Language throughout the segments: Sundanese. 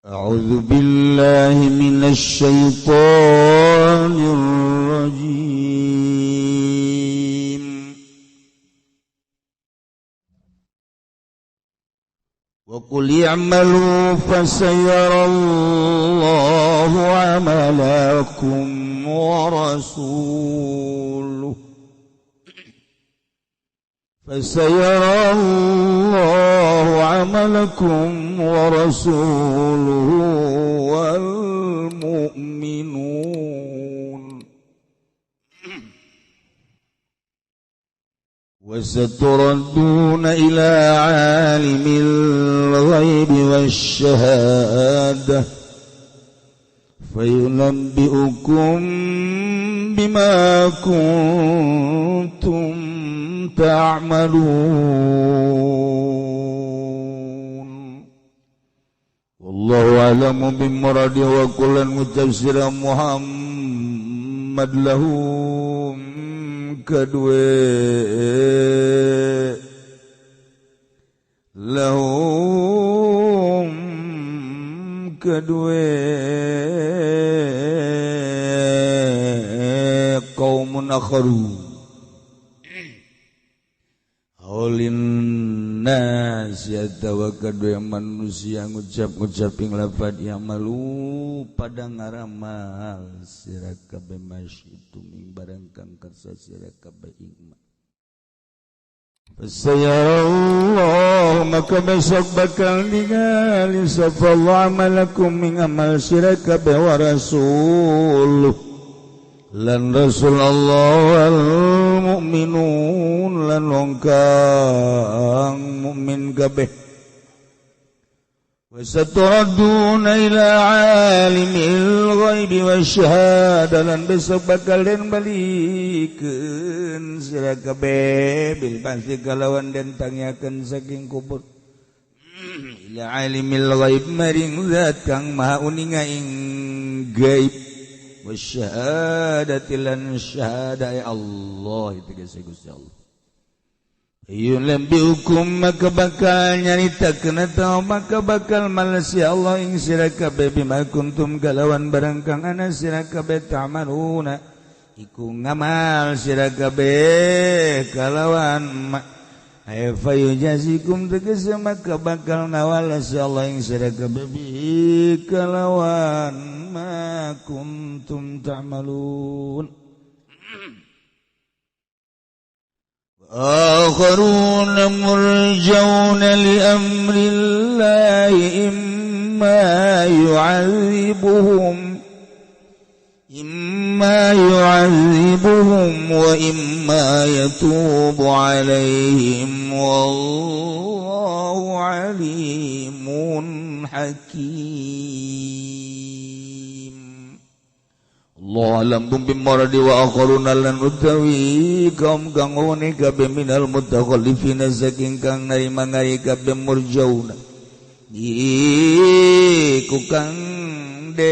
أعوذ بالله من الشيطان الرجيم. وقل اعملوا فسيرى الله عملكم ورسوله فسيرى الله عملكم ورسوله والمؤمنون وستردون إلى عالم الغيب والشهادة فينبئكم بما كنتم تعملون. والله أعلم بمراده وكل متفسير محمد لهم kadue lahum kadue qaumun akharu Aulin nas yatawa kadue manusia ngucap-ngucap ing lafad yang malu pada ngaramal sira kabeh masyitum ing barang kang kersa sira kabeh ing ma. Fasayarallahu maka besok bakal ningali sapa Allah amalakum ing amal sira kabeh wa rasuluh lan rasul Allah wal mukminun lan wong kang mukmin kabeh. Wasaturaduna ila alimil ghaibi wasyahada lan besok bakal den balikeun sira kabeh bil ba'si kalawan den tangiakeun saking kubur ila alimil ghaib maring zat kang maha uninga ing gaib wasyahadati lan syahada ya Allah itu Gusti Allah. Yunabbiukum maka bakal nyaritakeun atawa maka bakal males ya Allah ing sira kabeh bima kuntum kalawan barang kang ana sira kabeh ta'maluna iku ngamal sira kabeh kalawan ay fayujazikum tegese maka bakal ngawales ya Allah ing sira kabeh bi kalawan ma kuntum ta'malun. آخرون مرجون لأمر الله إما يعذبهم وإما يتوب عليهم والله عليم حكيم. Allah alam bimaradi wa akharuna lan utawi kaum kang ngene kabeh minal mutakhallifina saking kang narima ngari kabeh murjauna iku kang den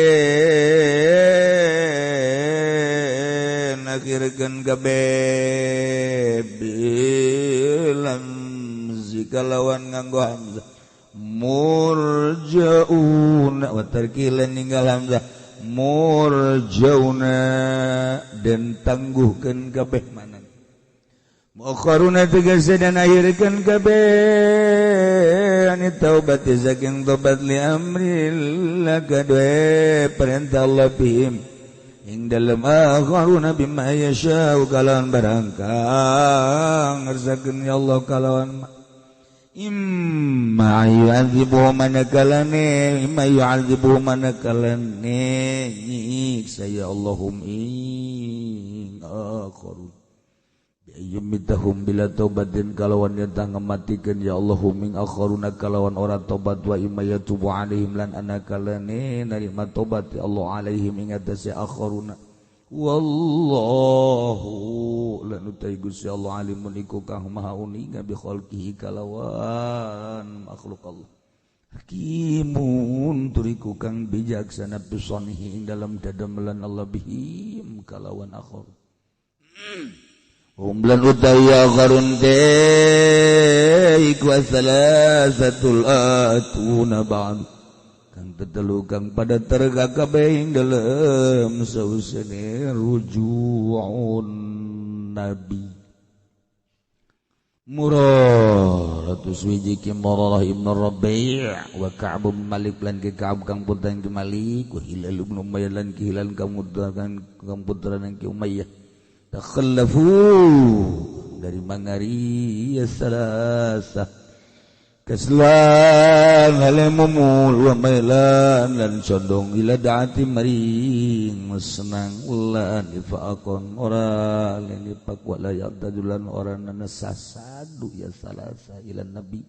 akhirkeun kabeh bilam zikalawan nganggo hamzah murjauna wa tarkilan ninggal hamzah murjauna dan tangguhkan kabeh manan muakharuna tegese dan akhirkan kabeh ani taubat saking tobat li amrillah kadue perintah Allah bihim ing dalem akharuna bima yasha'u kalawan barang kang ngersakeun ya Allah kalawan imma yu'adzibuhu manakalane imma yu'adzibuhu manakalane nyiksa ya Allahum ing akharun biayyumitahum bila taubatin kalawan nyata ngematikeun ya Allahum ing akharuna kalawan ora tobat wa imma yatubu alaihim lan anakalane narima tobat ya Allah alaihim ing atase akharuna. Wallahu lan utai Gusti Allah alimun iku kang maha uninga bi khalqihi kalawan makhluk Allah Hakimun turiku kang bijaksana pisonihi ing dalam dadamelan Allah bihim kalawan akhir. Umlan utaya qarun teh iku salasatul atuna ba'd kang tetelu kang pada terga kabeh ing dalem sausene rujuun nabi. Murah ratus wiji ki Murarah ibn Rabi' wa Ka'b bin Malik lan ki Ka'b kang putra ki Malik wa Hilal ibn Umayyah lan ki Hilal kang putra ki Umayyah takhallafu dari mangari ya salasa kaslan halemumul wa mailan lan condong ila daati maring senang ulan ifaqon ora lenipak wala yaqtadulan ora nasasadu ya salasa ila nabi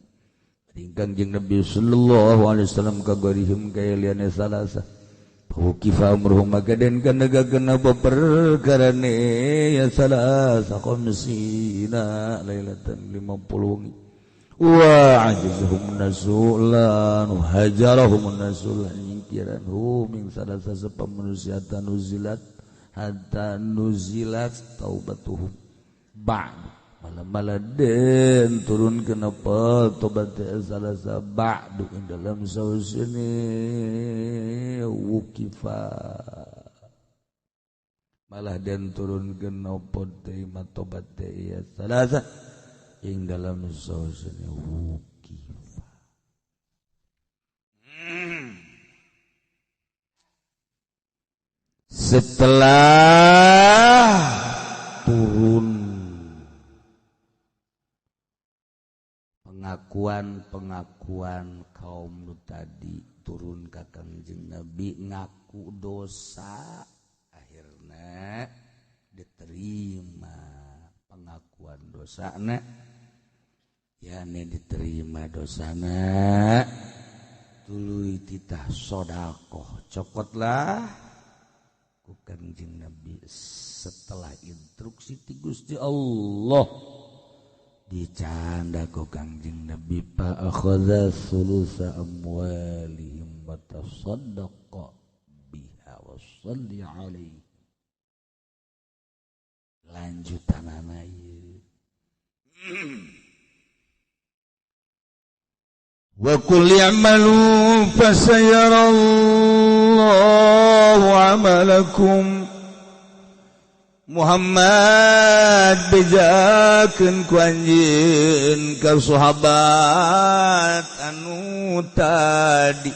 ringkang jeung Nabi sallallahu alaihi wasallam kagorihim kayaliane salasa Hukifa amruhum maka den kanegakkeun apa perkarane ya salasa khamsina lailatan 50 wengi wa ajizhum nasulan hajarahum nasulan nyingkiran hum ing salasa sapa manusia tanuzilat hatta nuzilat taubatuhum ba'd malam-malam den turun kenapa tobat salasa ba'du ing dalam sausene wukifa malah den turun kenapa teh tobat ya salasa ing dalam sausene wukifa. Setelah turun pengakuan-pengakuan kaum nu tadi turun ka Kangjeng Nabi ngaku dosa akhirnya diterima pengakuan dosana yani diterima dosana tuluy titah sedekah cokotlah ku Kangjeng Nabi setelah instruksi ti Gusti Allah dicanda ku Kangjeng Nabi fa akhadha sulusa amwalihim wa tasaddaqa biha wa shalli alaihi. Lanjutanana ieu wa qul i'malu fasayarallahu 'amalakum. Muhammad bejakeun ku anjeun ka sahabat anu tadi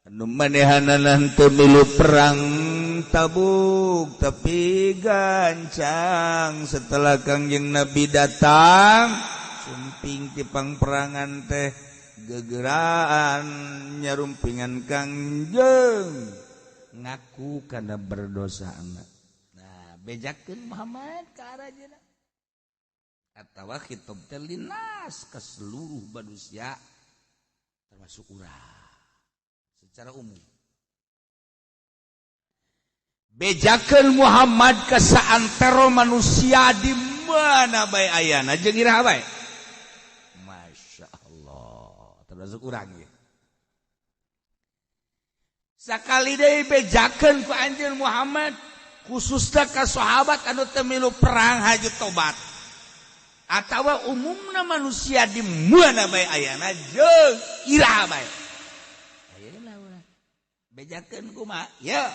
anu manehanana teu milu perang Tabuk tapi gancang setelah Kangjeng Nabi datang sumping ti pangperangan teh gegeraan nyarumpingan Kangjeng ngaku kana berdosa anak. Bejakeun Muhammad ka arajana atawa khitab teh linas ke seluruh manusia termasuk urang secara umum. Bejakeun Muhammad ke saantero manusia di mana bae ayana jeung iraha bae. Masya Allah termasuk urang ye. Sakali deui bejakeun ku anjeun Muhammad khususnya ka sahabat anu teu milu perang haji tobat atawa umumna manusia di mana bae ayana jeung iraha bae ayeuna urang bejakeun kumaha ya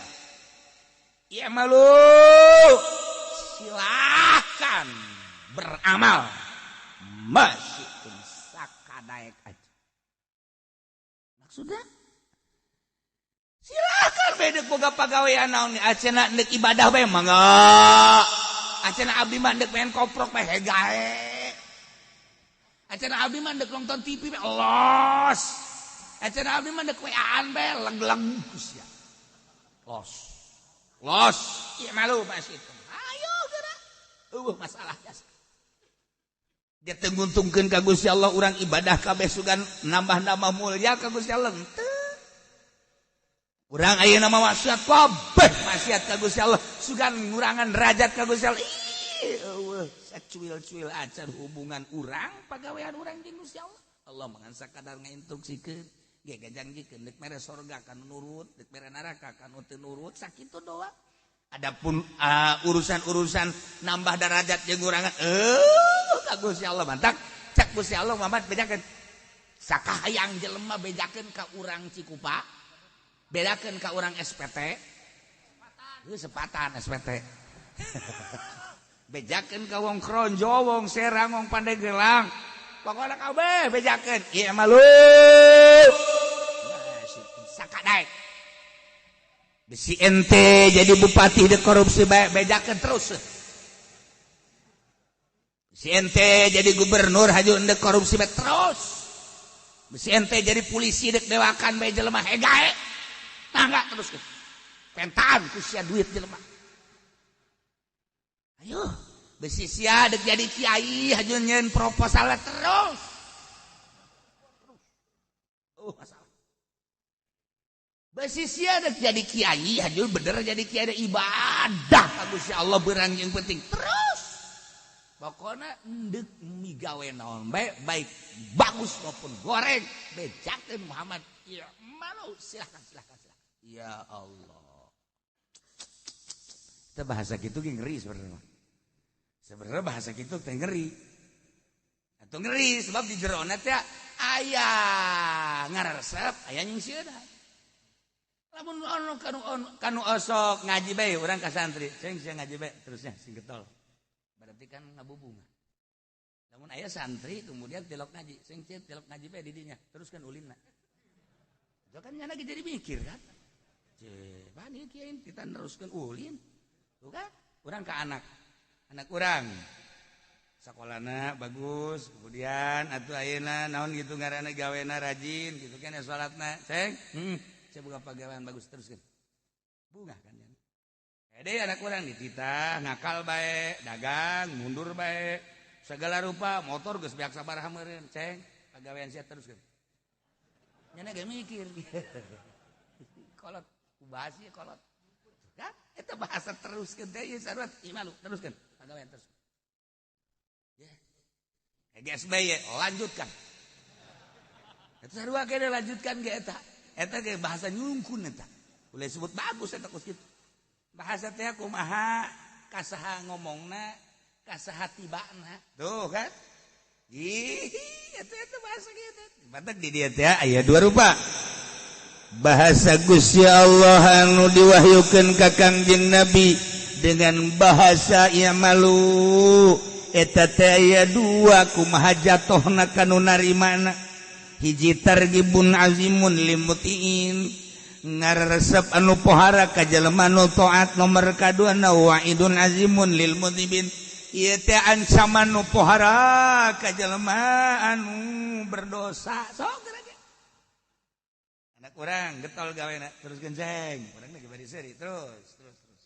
ya malu silakan beramal masih sakadaek aja maksudnya silakan bedek boga pagawean naon acena ndek ibadah bae mangga acena abdi mah ndek main koprok bae hegae acena abdi mah ndek nonton TV bae los acena abdi mah ndek WA-an bae leg-leg sia los los ieu malu masih itu ayo geura eueuh masalah jasa dia teu nguntungkeun ka Gusti Allah urang ibadah kabeh sugan nambah-nambah mulia ka Gusti Allah henteu. Urang ayeuna mah maksiat kabeh maksiat ka Gusti Allah sugan ngurangan derajat ka Gusti Allah. Ih eueuh sacuil-cuil acan hubungan urang pagawean urang jeung Gusti Allah. Allah mah sakadar ngainstruksikeun ge gajanjikeun deuk mere sorga ka nu nurut, deuk mere neraka ka nu teu nurut, sakitu doang. Adapun urusan-urusan nambah derajat jeung ngurangan ka Gusti Allah mantak cak Gusti Allah Muhammad bejakeun sakahayang jelema bejakeun ka urang Cikupa, bedakeun ka urang SPT, sepatan SPT, bejakeun ka wong Kronjo, wong Serang, wong Pandeglang, pokokna kabeh bejakeun ieu mah lu sakadaek. Bisi ente jadi bupati de korupsi bae, bejakeun terus. Bisi ente jadi gubernur haju ende korupsi bae terus. Bisi ente jadi polisi dek dewakan bae jelema hegae. Nah enggak terus. Pentaan ku sia duit jelema. Ayo, bisi sia dek jadi kiai haju nyeun proposal terus. Oh, masalah. Besi sia dek jadi kiai haju bener jadi kiai ibadah ka Gusti Allah berang yang penting terus. Pokoknya endek migawe naon bae, baik bagus maupun goreng, bejakeun Muhammad ya malu, silahkan silahkan silahkan. Ya Allah. Kita bahasa gitu ge ngeri sebenarnya. Sebenarnya bahasa gitu teh ngeri. Atau ngeri sebab di jerona teh aya ngaresep, aya nyingsieunan. Lamun ono kanu osok ngaji bae urang ka santri, ceng sia ngaji bae terusnya sing getol. Berarti kan ngabubunga. Lamun aya santri kemudian tilok ngaji, sing tilok ngaji bae di dinya, terus kan ulinna. Itu kan nyana jadi mikir kan. Ce, bani kiai kita neruskeun ulin. Tuh kan? Urang ka anak. Anak urang sakolana bagus, kemudian atuh ayeuna naon gitu ngaranna gawena rajin gitu kan ya salatna, ceng. Saya buka pegawaian bagus terus kan. Bunga kan ya. Ede anak orang dititah ngakal bae, dagang mundur bae, segala rupa motor geus beak sabaraha meureun, ceng, pagawean sia terus kan. Nyana ge mikir. Kolot, bahas ieu kolot. Kan eta bahasa teruskeun teh ieu sarua ieu malu teruskeun, pagawean terus. Ya. GSBY lanjutkan. Eta sarua kene lanjutkan ge eta. Eta ge bahasa nyungkun eta. Boleh sebut bagus eta kos kitu. Bahasa teh kumaha kasaha ngomongna, kasaha tibana. Tuh kan? Ih, eta eta bahasa kitu. Batak di dieu teh aya dua rupa. Bahasa Gusti Allah anu diwahyukeun ka Kangjeng Nabi dengan bahasa ieu malu. Eta teh aya dua kumaha jatohna ka nu narimana. Hiji targibun azimun limutiin ngaresep anu pohara ka jelema nu taat, nomor kadua na wa'idun azimun lil mudhibin ieu teh ancaman nu pohara ka jelema anu berdosa. Sok geura anak urang getol gawena terus genceng, urang lagi bari seuri terus terus terus.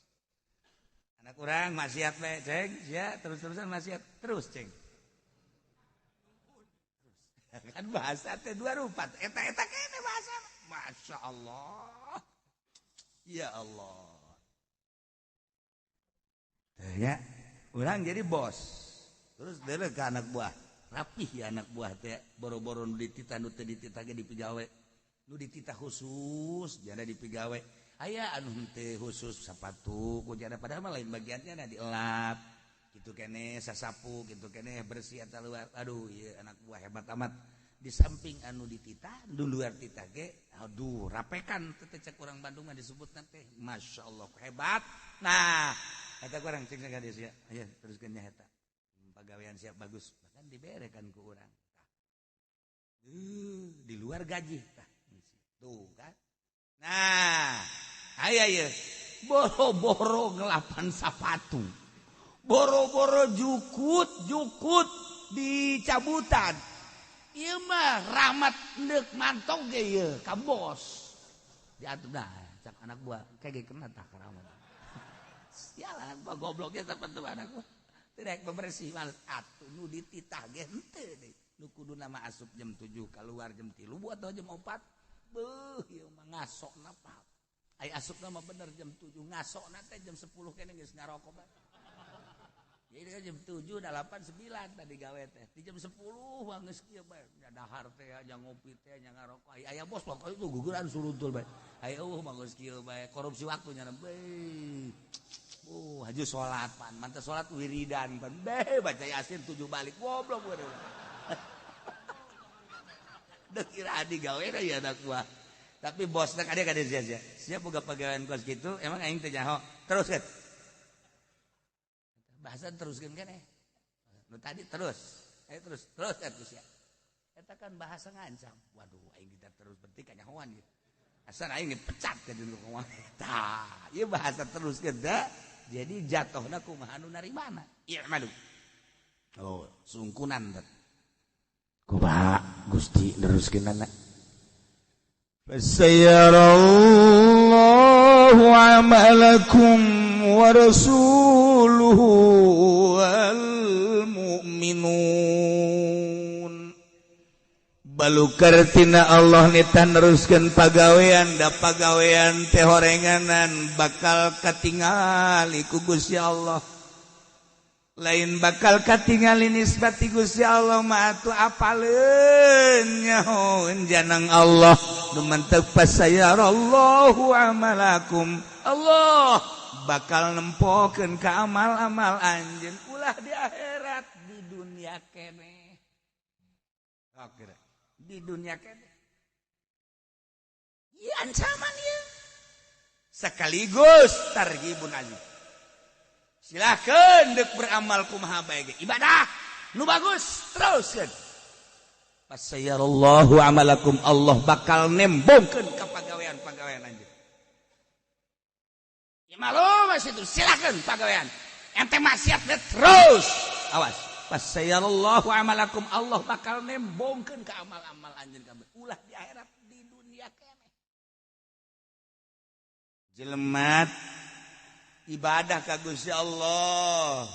Anak urang maksiat bae ceng, sia terus-terusan maksiat terus ceng. Kan bahasa teh dua rupa, eta-eta kene bahasa. Masya Allah. Ya Allah. Ya, orang jadi bos. Terus dia ke anak buah. Rapih ya anak buah teh, boro-boro nu dititah nu teu dititah ge dipigawe. Nu dititah khusus jana dipigawe. Aya anu henteu khusus sapatu ku jana padahal mah lain bagiannya na dielap. Gitu kene sasapu gitu kene bersih atau luar. Aduh ieu anak buah hebat amat. Di samping anu dititah, di luar titah ge, aduh rapekan teh cek urang Bandung mah disebutna teh. Masya Allah hebat. Nah, eta kurang cek ka dieu sia. Aya teruskeun nya eta. Pagawean siap bagus, bahkan diberekan ku urang. Di luar gaji tah. Tuh kan. Nah, aya ieu boro-boro ngelapan sapatu. Boro-boro jukut-jukut dicabutan. Ieu mah rahmat neuk mantog ge ieu ka bos. Diatur dah cak anak buah kayak kena tah rahmat. Sialan buah gobloknya sampe tuh anak buah. Tidak bebersih males atuh nu dititah ge henteu deui. Nu kudu nama asup jam 7 keluar jam 3 buat jam 4. Beuh ieu mah ngasokna pa. Ai asupna mah bener jam 7 ngasokna teh jam 10 kene geus ngarokok bae. Jadi kan jam 7, 8, 9 tadi gawe teh. Di jam 10 mah geus kieu bae. Nya dahar teh, nya ngopi teh, nya ngarokok. Aya bos mah itu guguran suruntul bae. Aya eueuh mah geus kieu bae. Korupsi waktu nya bae. Oh, haju salat pan. Mantap salat wiridan pan. Beh, baca Yasin 7 balik. Goblok gue. Dek kira adi gawe ya anak gua. Tapi bosna kade kade sia-sia. Sia boga pagawean kos kitu, emang aing teh nyaho. Terus kan. Bahasa teruskeun keneh. Nu tadi terus. Terus, terus terus ya. Eta kan bahasa ngancam. Waduh, aing kita terus berarti kanyahoan ieu. Asal aing dipecat ka dulu kumaha. Tah, ieu bahasa teruskeun teh. Jadi jatuhna kumaha nu narimana. I'malu. Oh, sungkunan teh. Kumaha Gusti neruskeunana. Fasayarallahu amalakum wa rasuluhu wal mu'minun. Balukar tina Allah nita neruskeun pagawean, da pagawean teh horenganan bakal katingali ku Gusti Allah. Lain bakal katingali nisbati Gusti Allah mah atuh apaleun nyahoeun janang Allah. Nu mantep fasayarallahu amalakum. Allah bakal nempokeun ka amal-amal anjeun ulah di akhirat, di dunia keneh. Oke, di dunia keneh. Ieu ancaman ieu. Sekaligus targhibun azim. Silakan dek beramal kumaha bae ge. Ibadah nu bagus teruskeun. Fasayarallahu amalakum, Allah bakal nembongkeun ka pagawean-pagawean anjeun. Ya malu masih itu silakan pagawean. Ente maksiat terus. Awas. Fasayarallahu amalakum, Allah bakal nembongkeun ka amal-amal anjeun kabeh. Ulah di akhirat, di dunia keneh. Jelema ibadah ka Gusti Allah,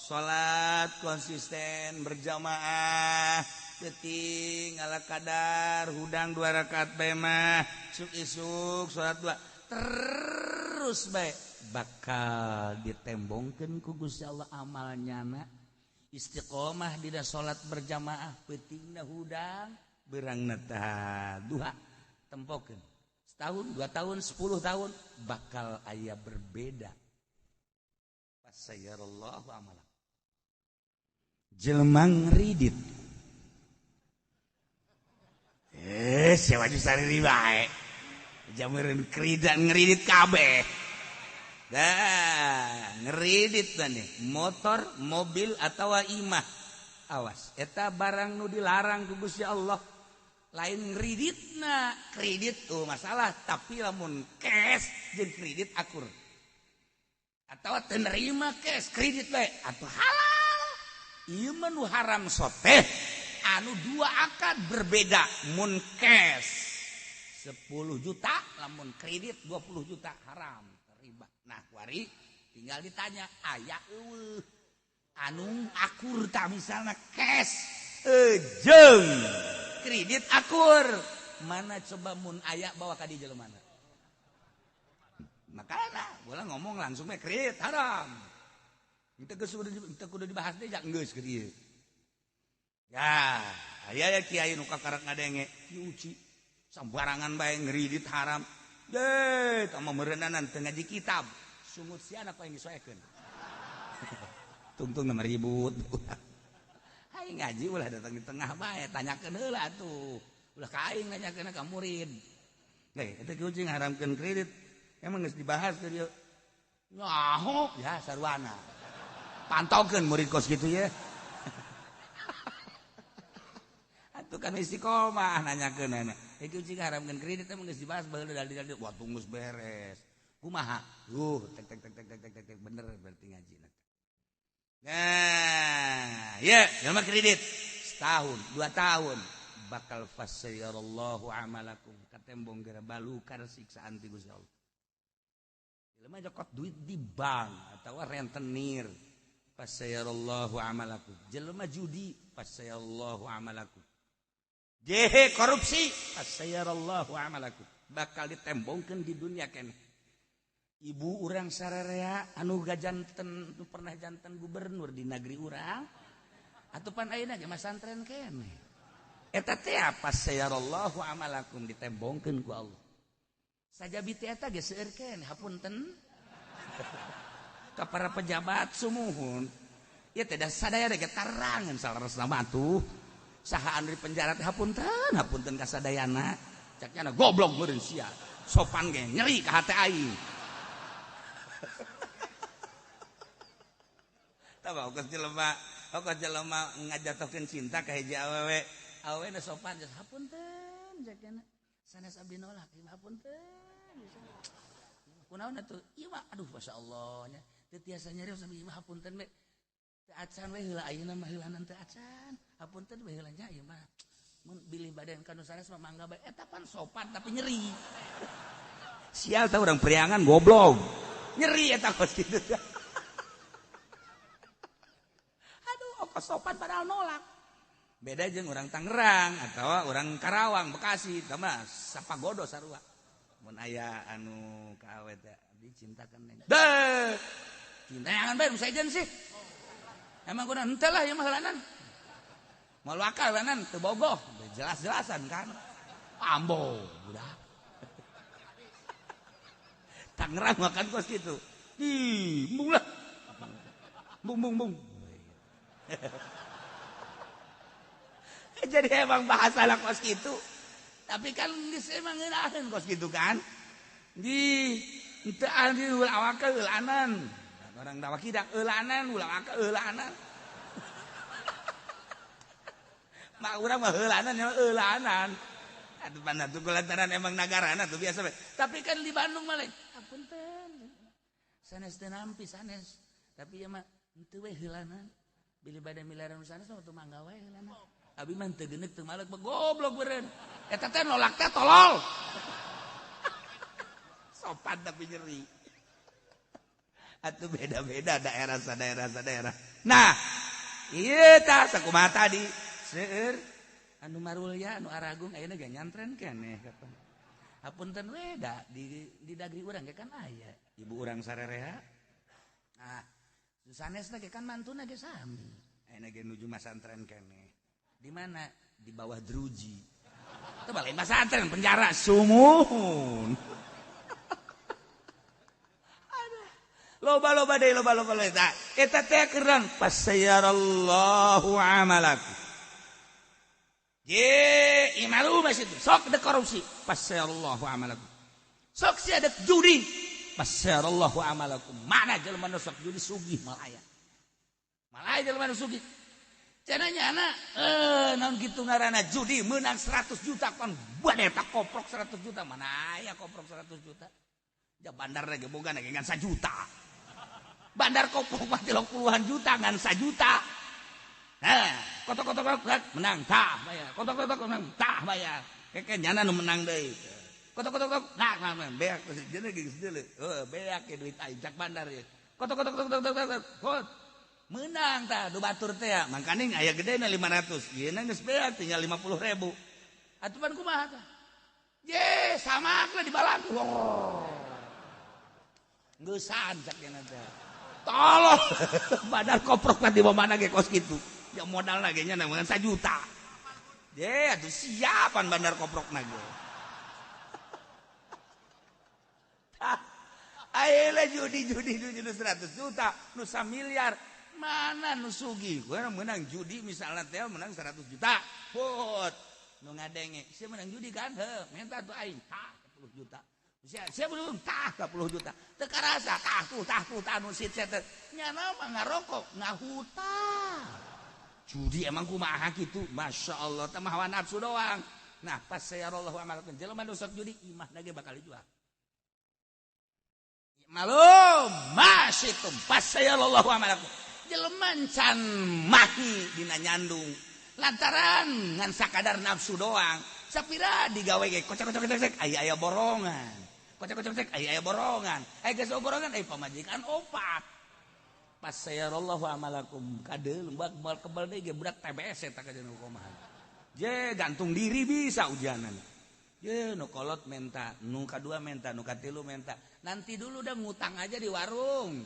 salat konsisten berjamaah, peuting ala kadar hudang 2 rakaat bae mah, isuk-isuk salat 2 terus bae bakal ditembongkeun ku Gusti Allah amalnya na. Istiqomah dina salat berjamaah, peutingna hudang beurangna tah duha tempokeun. Setahun, 2 tahun, 10 tahun bakal aya berbeda. Fasayarallahu amalak. Jelema ngridit. Sia waju sariri bae. Jamureun kredit ngridit kabeh. Dah, ngeridit nih, motor, mobil atawa imah. Awas, eta barang nu dilarang ku Gusti Allah. Lain ngriditna, kredit tuh masalah, tapi lamun cash jeung kredit akur. Atawa teu nerima cash, kredit bae atuh halal. Ieu mah nu haram soteh anu dua akad berbeda, mun cash 10 juta, lamun kredit 20 juta haram riba. Nah, wari tinggal ditanya aya eueuh anu akur tak misalna cash jeung kredit akur, mana coba mun aya bawa ka di jelema mana. Makana bola ngomong langsung we kredit haram. Itu geus kudu dibahas deui geus keur ieu. Ya, aya ya kiai nu kakarek ngadenge, diuci sambarangan bae ngridit haram. Deh, tama meureunana teu ngaji kitab. Sungut si anak paling disoekeun. Tungtung nama ribut. Aing ngaji ulah datang di tengah bae, tanyakeun heula atuh. Ulah ka aing nanyakeun ka murid. Heh, eta kucing haramkeun kredit. Emang geus dibahas teh dieu. Nyaho, ya sarwana. Pantaukeun murid kos kitu ya. Atuh kan istiqomah nanyakeun anak. Itu cing haramkeun kredit emang geus dibahas baheula dalil-dalil. Wah, tunggu beres. Kumaha? Tek tek tek tek tek tek tek bener berarti ngaji. Nah, ya, jelema kredit setahun, 2 tahun bakal fasayarallahu amalakum. Katembong gara balukar siksaan ti Gusti Allah. Jelema jokot duit di bank atawa rentenir. Fasayarallahu amalakum. Jelema judi, fasayarallahu amalakum. Jehe korupsi, fasayarallahu amalakum. Bakal ditembongkeun di dunia keneh. Ibu urang sararea anu gajanten pernah janten gubernur di negeri urang atuh pan ayeuna ge masantren keneh. Eta teh apa sayarallahu amalakum ditembongkeun ku Allah. Sajabi teh eta ge seueur keneh hapunten. Ka para pejabat sumuhun. Ieu teh da sadaya ge tarangan saleresna mah atuh. Saha anu di penjara teh hapunten, hapunten ka sadayana. Cak nya goblok meureun sia. Sopan ge nyeri ka hate aing. Tah kos jelema, kos jelema ngajatohkeun cinta ka hiji awewe. Awewe na sopan geus hapunten cak nya. Sanes abdi nolak, hapunten. Kunaon atuh? Ieu mah aduh masyaallah nya. Teu tiasa nyarios abi mah hapunten we. Teu acan we heula ayeuna mah heulanan teu acan. Hapunten we heula nya ieu mah. Mun bilih badan ka nu sanes mah mangga bae. Eta pan sopan tapi nyeri. Sial tah urang priangan goblok. Nyeri eta kos kitu. Aduh, kos sopan padahal nolak. Beda jeung urang Tangerang atau urang Karawang, Bekasi, tah mah sapagodo sarua. Mun aya anu ka awe teh abdi cintakan neng. Deh. Cinta jangan bae nu sejen sih. Emang kuna henteu lah ieu mah heulanan. Moal wakal heulanan teu bogoh, jelas-jelasan kan. Ambo budak. Tangerang makan kos kitu. Ih, embung lah. Bung bung bung. Jadi emang bahasa lah kos kitu. Tapi kan geus emang ngeunaheun kos kitu kan. Di teu anu ulah awak eulanan. Orang dawa kidak eulanan, ulah awak eulanan. Mak urang mah eulanan nya eulanan. Atuh pan atuh kulantaran emang nagarana tuh biasa we. Tapi kan di Bandung mah lain. Apunten. Sanes teu nampi sanes. Tapi ieu mah henteu we heulanan. Bilih bade milaran sanes mah teu mangga we heulanan. Abi mah teu geuneuk teu malek goblok beureun. Eta teh nolak teh tolol. Sopan tapi nyeri. Atuh beda-beda daerah sadaerah sadaerah. Nah, ieu tah sakumaha tadi. Seueur anu marulya anu aragung ayeuna ge nyantren keneh kapan. Hapunten we da di dagri urang ge kan aya. Ibu urang sarerea. Nah, sanesna ge kan mantuna ge sami. Ayeuna ge nuju masantren keneh. Di mana? Di bawah druji. Teu balik masantren penjara sumuhun. Aduh. Loba-loba deui loba-loba eta. Eta teh keureun pasayarallahu amalakum. Ye, imalu masih itu. Sok dek korupsi, pasayarallahu amalakum. Sok sia dek judi, pasayarallahu amalakum. Mana jelema nu sok judi sugih mal aya. Mal aya jelema nu sugih. Cenah nyana naon kitu ngaranna judi meunang 100 juta kan bade eta koprok 100 juta. Mana aya koprok 100 juta? Ja bandar ge boga ge ngan 1 juta. Bandar koprok mah 30-an juta ngan 1 juta. Nah, kotok-kotok menang tah bayar. Kotok-kotok menang tah bayar. Keke nyana nu menang deui. Kotok-kotok nah beak jeung geus deuleu. Heuh, beak duit aing cak bandar ieu. Kotok-kotok hot. Menang tah du batur teh ya. Mangkaning aya gedena 500. Ieu na geus beak tinggal 50.000. Atuh pan kumaha tah? Ye, samakna dibalang. Oh. Geusan cak dina teh. Tolong. Bandar koprok teh di mana ge kos kitu. Ya modal lagi nya nang 1 juta. Ye, atuh siapan bandar koprok na ge. Ayeuna judi-judi nu 100 juta, nu 1 miliar. Mana nu sugih? Gua menang judi misalnya teh menang 100 juta. Put. Nu ngadenge, sia menang judi kan? Heuh, minta tuh aing tah 10 juta. Sia belum tah 10 juta. Teu karasa tah tuh tah tuh tah nu sit teh. Nyana mah ngarokok, ngahutang. Judi emang kumaha kitu? Masya Allah, teh mah hawa nafsu doang. Nah, pas sayarallahu amalakum jelema nu sok judi imahna ge bakal dijual. Malum masitum pas sayarallahu amalakum. Jelema can mahi dina nyandung. Lantaran ngan sakadar nafsu doang. Sapira digawe ge kocak-kocak aya aya borongan. Kocak-kocak aya aya borongan. Aya geus borongan aya pamajikan opat. Pas sayarallahu amalakum kadeul bak bal kebal deui ge budak TBS eta ka jeung kumaha. Je gantung diri bisa ujianan. Ye nu kolot menta, nu kadua menta, nu katilu menta. Nanti dulu dah ngutang aja di warung.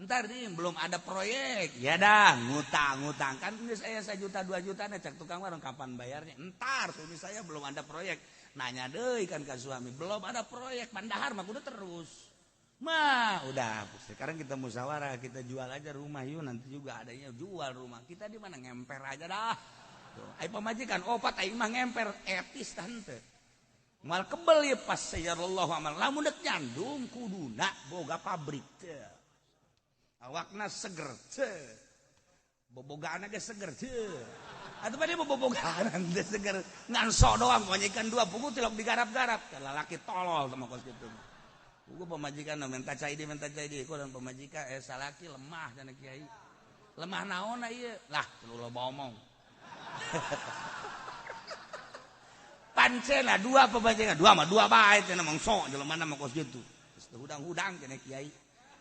Ntar nih belum ada proyek. Ya dah ngutang-ngutang kan ini saya 1 juta 2 juta nih cek tukang warung kapan bayarnya? Ntar suami saya belum ada proyek. Nanya deh kan ke suami, belum ada proyek, pandahar mah kudu terus. Mah udah sekarang kita musyawarah, kita jual aja rumah yuk, nanti juga adanya jual rumah. Kita di mana ngemper aja dah. Tuh, ai pamajikan opat aing mah ngemper etis tante. Mal kebel ya pas sayarallahu amal. Lamun dek nyandung kuduna boga pabrik teh. Awakna seger teh. Bobogaana ge seger teh. Atuh pada bobogaan teh seger ngan sok doang pamajikan dua pugu tilok digarap-garap. Lalaki tolol sama kos kitu. Pugu pamajikan minta cai di ku dan pamajikan salaki lemah cenah kiai. Lemah naonna ieu? Lah loba omong. Pancena dua pemajikan dua mah dua bae cenah mangso jelema mah kos kitu. Geus hudang-hudang cenah kiai.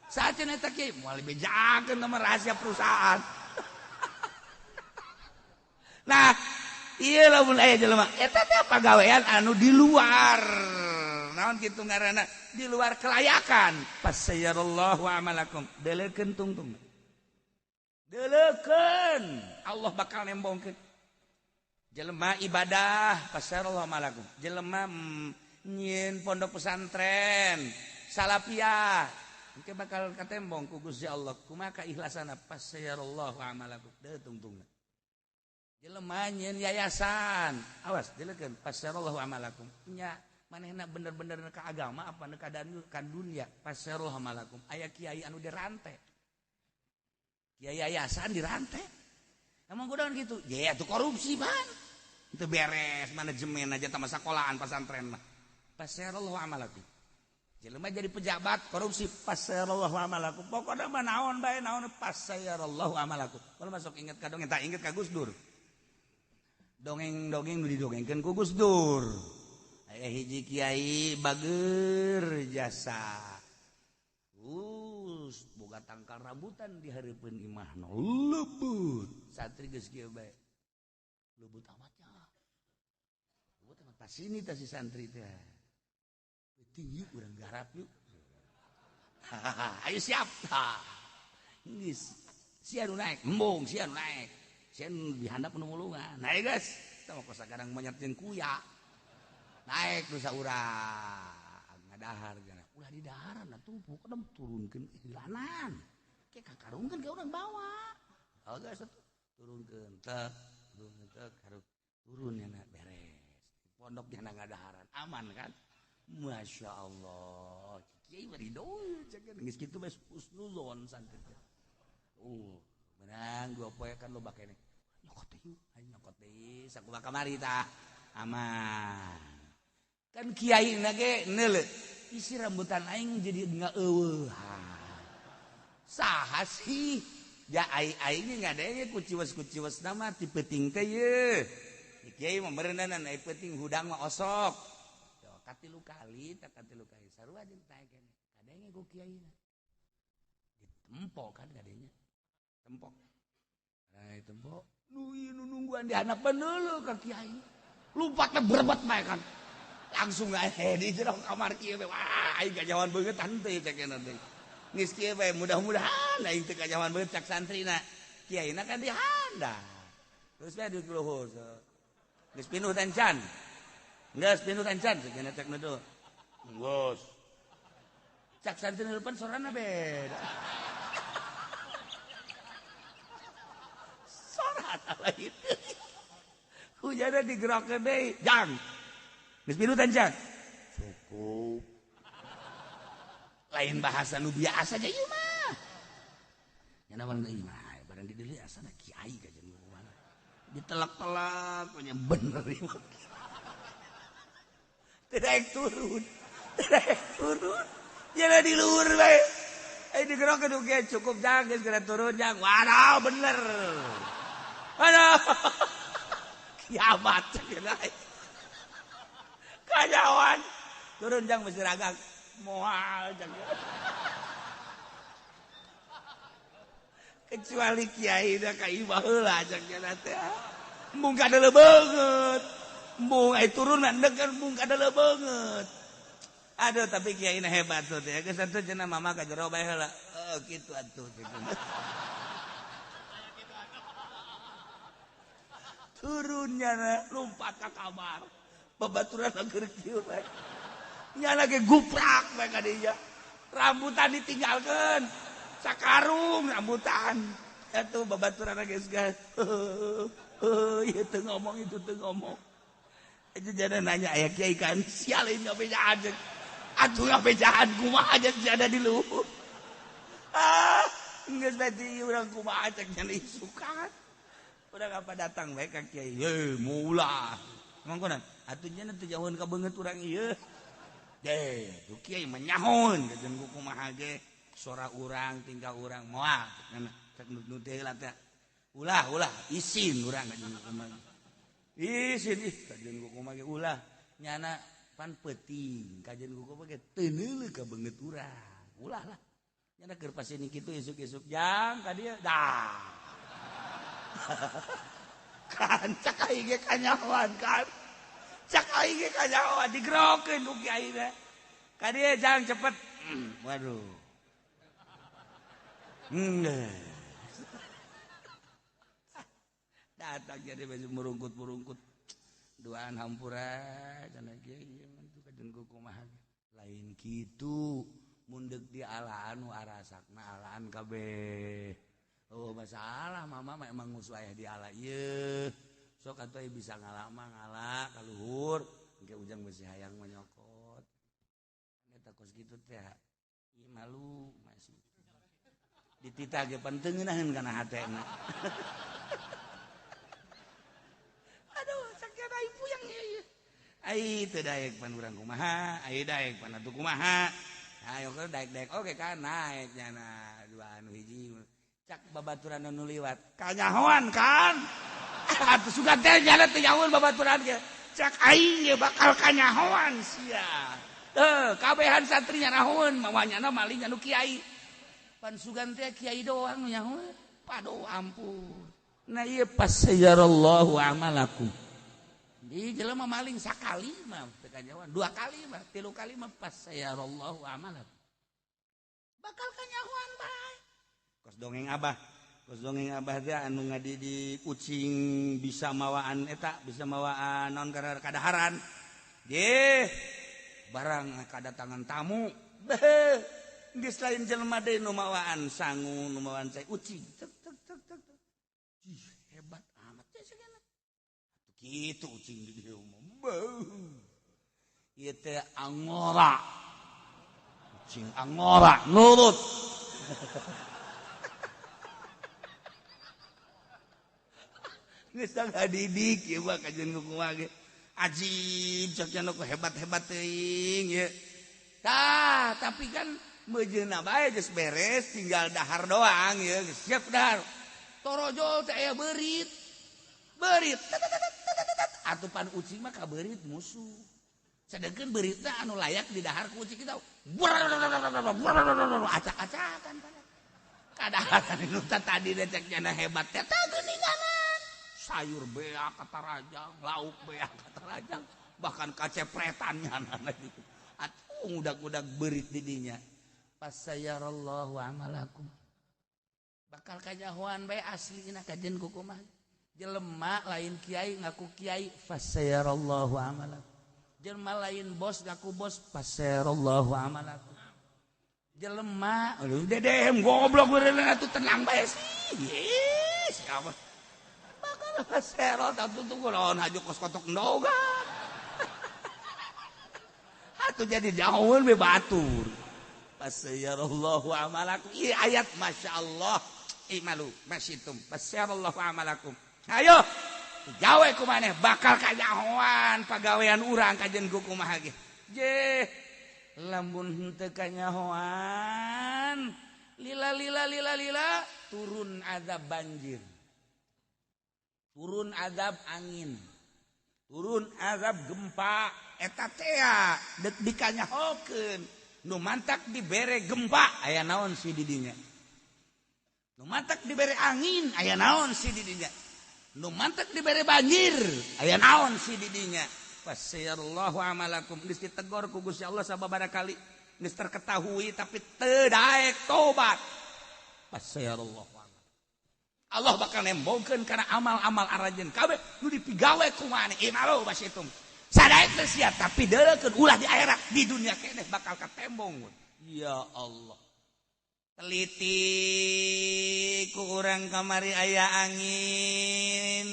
Saat cenah eta kiai moal bejakeun mah rahasia perusahaan. Nah, ieu lamun aya jelema eta teh pagawean anu di luar. Naon kitu ngaranna? Di luar kelayakan. Fasayarallahu amalakum. Deleukeun tungtung. Deleukeun. Allah bakal nembongkeun. Jelema ibadah fasayarallahu amalakum. Jelema nyieun pondok pesantren salafiyah engke bakal katembong ku Gusti Allah. Kumaha kaikhlasanna fasayarallahu amalakum. Deu tungtungna. Jelema nyieun yayasan, awas deleukeun fasayarallahu amalakum. Nya manehna bener-bener ka agama apa ka dunia fasayarallahu amalakum. Aya kiai anu dirante. Kiai yayasan dirante. Emang kudaon gitu? Ya itu korupsi ban. Itu beres manajemen aja sama sekolahan pesantren mah. Fasayarallahu amalakum. Jelema jadi pejabat korupsi fasayarallahu amalakum. Pokokna mah naon bae naon fasayarallahu amalakum. Kalau masuk inget ka dongeng tak inget ka Gus Dur. Dongeng-dongeng nu didongengkeun ku Gus Dur. Aya hiji kiai bager jasa. Boga tangkal rambutan di hareupeun imahna lebut. Santri geus kieu bae. Lebut amatnya. Lebut amat pas ini tah si santri teh. Penting yuk urang garap yuk. Ayo siap tah. Geus sia nu naik, embung sia nu naik. Sia nu dihandap nu mulungan. Naik geus. Tah mah kadang monyet jeung kuya. Naik nu saurang ngadahar cenah. Ulah di daharan atuh pokokna turunkeun ilanan. Ke kakarungkeun ka urang bawa. Oh geus atuh turunkeun tek, turunkeun tek, karung turun nya beres. Pondok nya ngadaharan aman kan? Masya Allah. Kiai bari doa cek geus kitu bae husnuzon santri teh. Menang dua poe kan loba keneh. Nyokot deui, ayo nyokot deui sakumaha kamari tah. Aman. Kan kiai na ge neuleuh isi rambutan aing jadi enggak eueuh. Saha sih? Ja aing ngadenge kuciwes-kuciwes nama ti peuting teh ye. Kiai mah meureunan ai peuting hudang mah osok. Katilu kali tak katilu kali sarua jeung tae keneh. Kadenge ku kiaina. Ditempok kan kadenya. Tempok. Nah, tempok. Nu ieu nu nungguan di handapeun deuleu ka kiai. Lumpatna berebet bae kan. Langsung ae di jero kamar kieu bae. Wah, aing kajawan beungeut teh cek teh. Geus kieu bae mudah-mudahan aing teu kajawan beungeut cak santrina. Kiaina kan di handap. Terus bae di luhur. Geus pinuh tancan. Geus pinuh tancan cek cek nu. Geus. Cak santri nu depan sorana beda. Sorana lain. Hujana digerokeun deui, jang. Geus pinuh tancan. Cukup. Lain bahasa nu biasa aja ieu mah. Nya naon ieu mah, barang di deui asana kiai ka jeung mana. Ditelak-telak punya bener ieu. Tidak turun. Tidak turun. Jadi di luhur bae. Digerokeun oge cukup jang geus geura turun jang. Waduh bener. Waduh. Kiamat cenah. Kanyawan. Turun jang mesti ragak. Moal jang. Kecuali kiai da ka imah heula jang cenah teh. Embung kadeuleu beungeut. Embung ai turun mah degan embung kada beungeut. Aduh tapi kiai hebat tuh teh. Geus atuh cenah mama ka jero bae heula. Oh kitu atuh. Turunnya lompat ka kamar. Babaturan keur kieu bae. Nya lagi guprak bae ka dinya. Rambutan ditinggalkeun. Sakarung rambutan. Atuh babaturan geus geus. Ieu teu ngomong itu teu ngomong. Itu jadi nanya aya kiai kan sial ini ngabejaan. Atuh ngabejaan kumaha aja ada di luhur. Ah, geus berarti urang kumaha cek nya isukan. Urang apa datang bae ka kiai. Heuh, maulah. Emang kunaon? Atuh nya teu jauheun ka beungeut urang ieu. Deh, tuh kiai mah nyahoeun jeung kumaha ge. Sora urang tingkah urang moal cek nu teh lah teh. Ulah, ulah isin urang ka jeung kumaha. Isin ih kajeun kumaha ge ulah. Nyana pan peuting kajeun kumaha ge teu neuleuh ka beungeut urang. Ulah lah. Nyana keur pasini kitu isuk-isuk jang ka dieu. Dah. Kan cak aing ge kanyahoan kan. Cak aing ge kanyahoan digerokeun ku kiai teh. Ka dieu jang cepet. Waduh. Datang jadi baju merungkut-merungkut. Duaan hampura cenah kiai ieu kajeun kumaha. Lain kitu mun deuk di alaan nu arasakna alaan kabeh. Oh masalah mama mah emang musuh aya di ala ieu. Sok atuh bisa ngala mah ngala ka luhur, engke ujang besi hayang mah nyokot. Eta kos kitu teh ieu malu masih. Dititah ge pan teu ngeunaheun kana hatena. Aduh sakit ai puyeng ieu. Ai teu daek pan urang kumaha, ai daek pan atuh kumaha. Ayo ke daek-daek oge kan naek nyana dua anu hiji. Cak babaturan anu liwat kanyahoan kan atuh sugan teh nyana teu nyahoeun babaturan ge cak aing ge bakal kanyahoan sia teu kabehan santri nyanahoeun mawanyana maling anu kiai pan sugan teh kiai doang nu nyahoeun paduh ampun. Nah ieu pasayarallahu amalakum di jelema maling sakali mah teu kanyahoan dua kali mah tilu kali mah pasayarallahu amalakum bakal kanyahoan bae. Kos dongeng abah teh anu ngadidik ucing bisa mawaan eta bisa mawaan naon karena kadaharan ye barang kadatangan tamu beuh geus lain jelema deui nu mawaan sangu nu mawaan cai ucing tek tek tek tek ih hebat amat teh sagana atuh kitu ucing di dieu mah beuh ieu teh angora ucing angora nurut. Geus ngadidik ieu mah kajeun kumaha ge. Ajib cek nya nu hebat-hebat teuing ieu. Tah, tapi kan meujeunna bae geus beres tinggal dahar doang ieu geus siap dahar. Torojol teh aya beurit. Beurit. Atupan ucing mah ka beurit musuh. Sedengkeun beuritna anu layak didahar ku ucing kita. Acak-acakan kadaharan nu tadi teh cek nya hebat teh geuninganan. Sayur beak kata rajang, lauk beak kata rajang, bahkan kacepretannya anak itu. Atuh ngudag-ngudag beurit di dinya. Pasayarallahu amalakum. Bakal kanyahoan bae aslina kajeun kumaha. Jelema lain kiai ngaku kiai, fasayarallahu amalakum. Jelema lain bos ngaku bos, fasayarallahu amalakum. Jelema dedem goblok beureun atuh tenang bae sih. Siapa? Serot atuh tuh lawan haju kos kotok ndoga. Atuh jadi jauheun be batur. Pasayarallahu amalakum. Ieu ayat masyaallah. Imalu masyitum. Pasayarallahu amalakum. Ayo gawe ku maneh bakal kanyahoan pagawean urang kajeun ku kumaha ge. Je lamun henteu kanyahoan lila lila lila lila turun azab banjir. Turun azab angin, turun azab gempa, eta tea dek dikanyahokeun, nu mantak dibere gempa aya naon si didinya, nu mantak dibere angin aya naon si didinya, Nu mantek dibere banjir, aya naon sih didinya? Fasayarallahu amalakum, geus ditegor ku Gusti Allah sababaraha kali, geus terketahui tapi teu daek tobat. Fasayarallahu amalakum. Allah bakal nembongkeun kana amal-amal aranjeun kabeh nu dipigawe ku maneh. Imalu basitum. Sadaek teh sia tapi deuleukeun ulah di akhirat, di dunia keneh bakal katembong. Ya Allah. Teliti ku urang kamari aya angin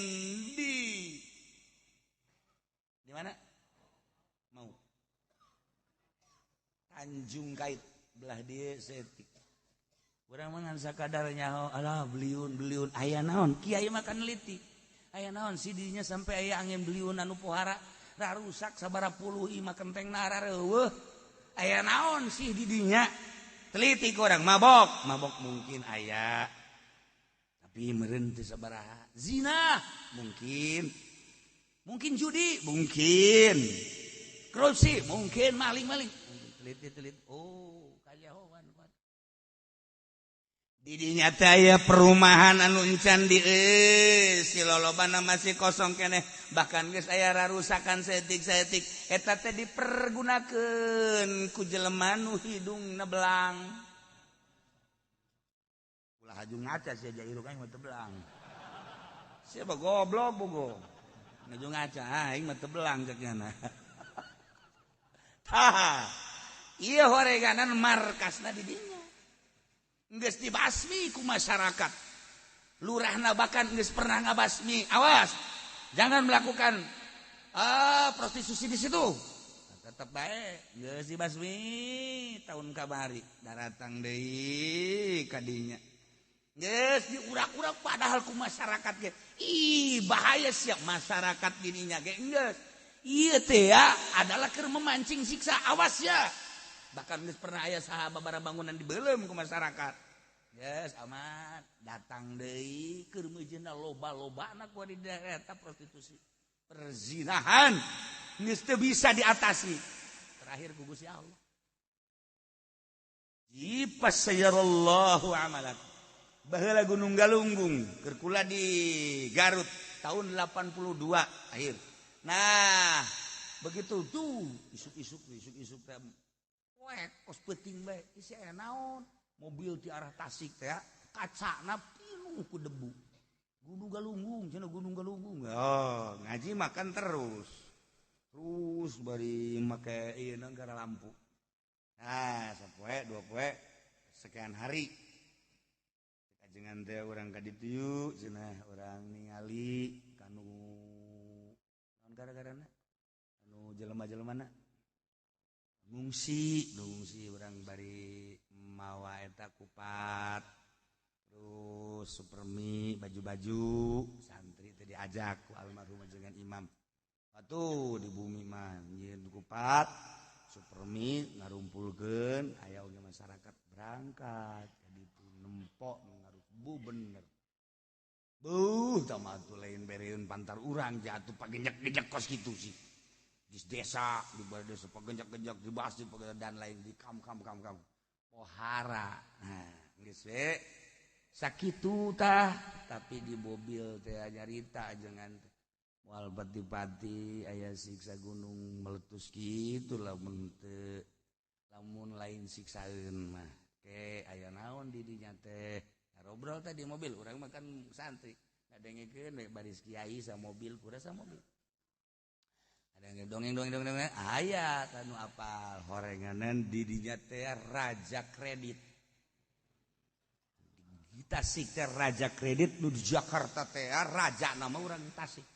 di mana? Mau Tanjung Kait belah dieu setik. Urang mah ngan sakadar nyaho alah beliun-beliun aya naon kiai mah kan neliti. Aya naon sidinya sampai aya angin beliun anu pohara rarusak sabaraha puluh imah kentengna rareueuh. Aya naon sih didinya? Teliti ku urang mabok, mabok mungkin aya. Tapi meureun teu sabaraha. Zina mungkin. Mungkin judi, mungkin. Korupsi, mungkin maling-maling. Teliti-teliti. Oh, kajahoan. Didinya teh aya perumahan anu encan di si lolobana masih kosong keneh, bahkan geus aya rarusakan saeutik-saeutik eta teh dipergunakeun ku jelema nu hidungna belang. Ulah haju ngaca sia jairu aing mah teu belang. Sia goblok bogo. Ngaju ngaca aing mah teu belang cek nyana. Tah, ieu horeganan markasna di dinya. Geus dibasmi ku masyarakat. Lurahna bahkan geus pernah ngabasmi. Awas, jangan melakukan prostitusi di situ. Tetep bae geus dibasmi tahun kamari daratang deui ka dinya. Geus diurak-urak padahal ku masyarakat ge. Ih, bahaya sia masyarakat dininya ge geus. Ieu teh ya adalah keur memancing siksa, awas ya. Bahkan geus pernah aya sahabat barang bangunan dibeuleum ku masyarakat. Yes, aman. Datang deui keur meujeuhna loba-lobana ku di daerah eta prostitusi. Perzinahan geus teu bisa diatasi. Terakhir ku Gusti Allah. Fasayarallahu amalakum. Baheula Gunung Galunggung keur kula di Garut tahun 82 akhir. Nah, begitu tuh isuk-isuk isuk-isuk teh wek kos peuting bae isi aya naon mobil di arah Tasik teh kacana pinuh ku debu. Gunung Galunggung cenah Gunung Galunggung. Oh, ngaji makan terus. Terus bari make ieu gara lampu. Nah, sapoe dua poe sekian hari. Kajengan teh urang ka ditu cenah urang ningali kanu naon gara-garana anu jelema-jelemana ngungsi, ngungsi urang bari mawa eta kupat terus supermi baju-baju santri teh diajak ku almarhum dengan imam. Atuh di bumi mah nyieun kupat supermi ngarumpulkeun aya oge masyarakat berangkat jadi nempok ngaruk bu bener. Buh tah mah atuh lain bereun pantar urang jatuh pagenjek-genjek kos kitu sih. Di desa, di balai desa pagenjak-genjak di masjid dan lain di kam kam kam kam. Pohara. Nah, geus we sakitu tah, tapi di mobil teh nyarita jangan moal pati-pati aya siksa gunung meletus kitu lamun teu lamun lain siksaeun mah. Ke aya naon di dinya teh. Ngobrol teh di mobil urang mah kan santri. Ngadengekeun we baris kiai sa mobil, pura sa mobil. Ada yang dongeng-dongeng dongeng aya anu apal horenganan di dinya teh raja kredit. Di Tasik teh raja kredit nu di Jakarta teh raja nama urang Tasik.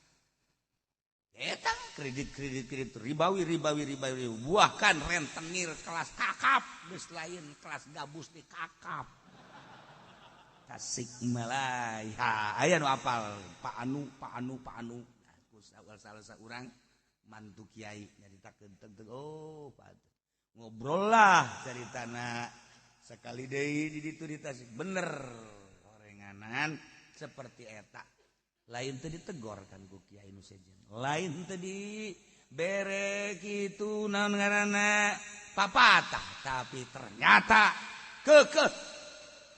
Eta kredit kredit kredit ribawi ribawi ribawi buahkan rentenir kelas kakap geus lain kelas gabus di kakap. Tasik Malaya aya nu apal Pak Anu Pak Anu Pak Anu salah saurang mantu kiai nyaritakeun teu oh Pak ngobrol lah caritana sekali deui di ditu di Tasik bener horenganan seperti eta lain teu ditegor kan ku kiai nu sejen lain teu di bere kitu naon ngaranna papatah tapi ternyata kekeh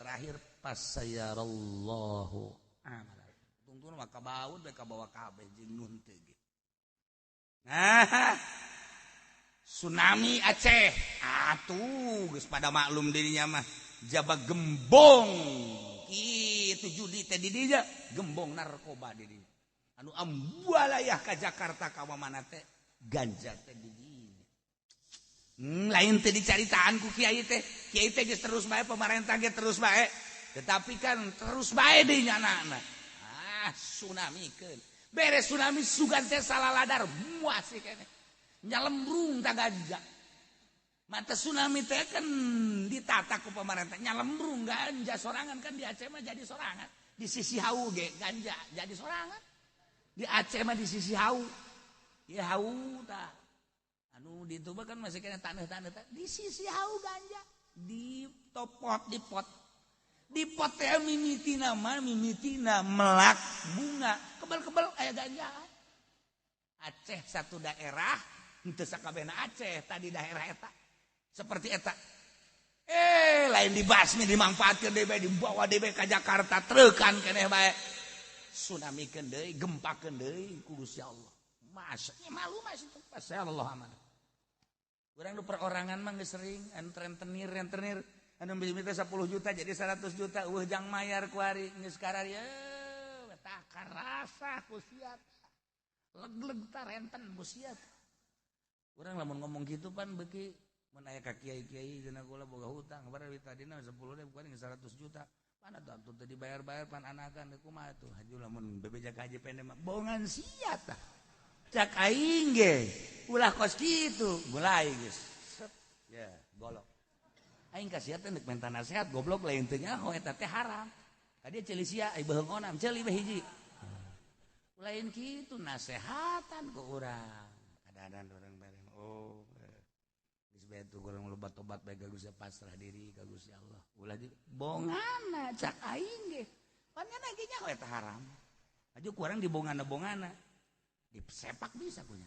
terakhir fasayarallahu amalakum. Tungtungna mah kabaut bae kabawa kabeh jeung nun teu ge. Nah, tsunami Aceh atuh geus pada maklum dirinya mah jaba gembong kitu judi teh di dinya gembong narkoba di dinya anu ambualayah ka Jakarta ka mana teh ganja teh di dinya. Lain teh dicaritaan ku kiai teh geus terus bae pemerintah ge terus bae tetapi kan terus bae di nyana. Ah, tsunami keun beres tsunami sugan teh salaladar muas sih kene nyalembrung ta ganja. Mata tsunami teh kan ditata ku pemerintah nyalembrung ganja sorangan kan di Aceh mah jadi sorangan di sisi hau ge ganja jadi sorangan di Aceh mah di sisi hau ya hau tah anu di itu kan masih kena tanah-tanah di sisi hau ganja di topot di pot teh mimitina mah mimitina melak bunga kebal-kebal aya ganja. Aceh satu daerah henteu sakabehna Aceh tadi daerah eta seperti eta lain dibasmi dimanfaatkeun deui bae dibawa deui bae ka Jakarta treukan keneh bae tsunami keun deui gempakeun deui ku Gusti Allah. Masa malu mas itu Allah amanah. Urang nu perorangan mah geus sering anu rentenir anu mimiti 10 juta jadi 100 juta eueuh jang mayar kuari geus kararieu tah karasa ku sia leg-leg ta renten ku sia. Urang lamun ngomong kitu pan beuki mun aya ka kiai-kiai dina kula boga hutang barang tadina 10 ribu kuari 100 juta mana tuh teu dibayar-bayar pan anakan kumaha tuh haju lamun bebeja ka haji pendek mah bongan sia tah cak aing ge ulah kos kitu mulai geus set ya golok aing ka sia teh deuk menta nasihat goblok lain teu nyaho eta teh haram ka dia ceuli sia ai beuheung onam ceuli we hiji lain kitu nasehatan ku urang kadang-kadang urang bareng oh geus bae tuh urang loba tobat bae ka Gusti pasrah diri ka Gusti Allah ulah di bongana cak aing ge pan nya ge nyaho eta haram aju ku urang dibongana-bongana disepak bisa punya.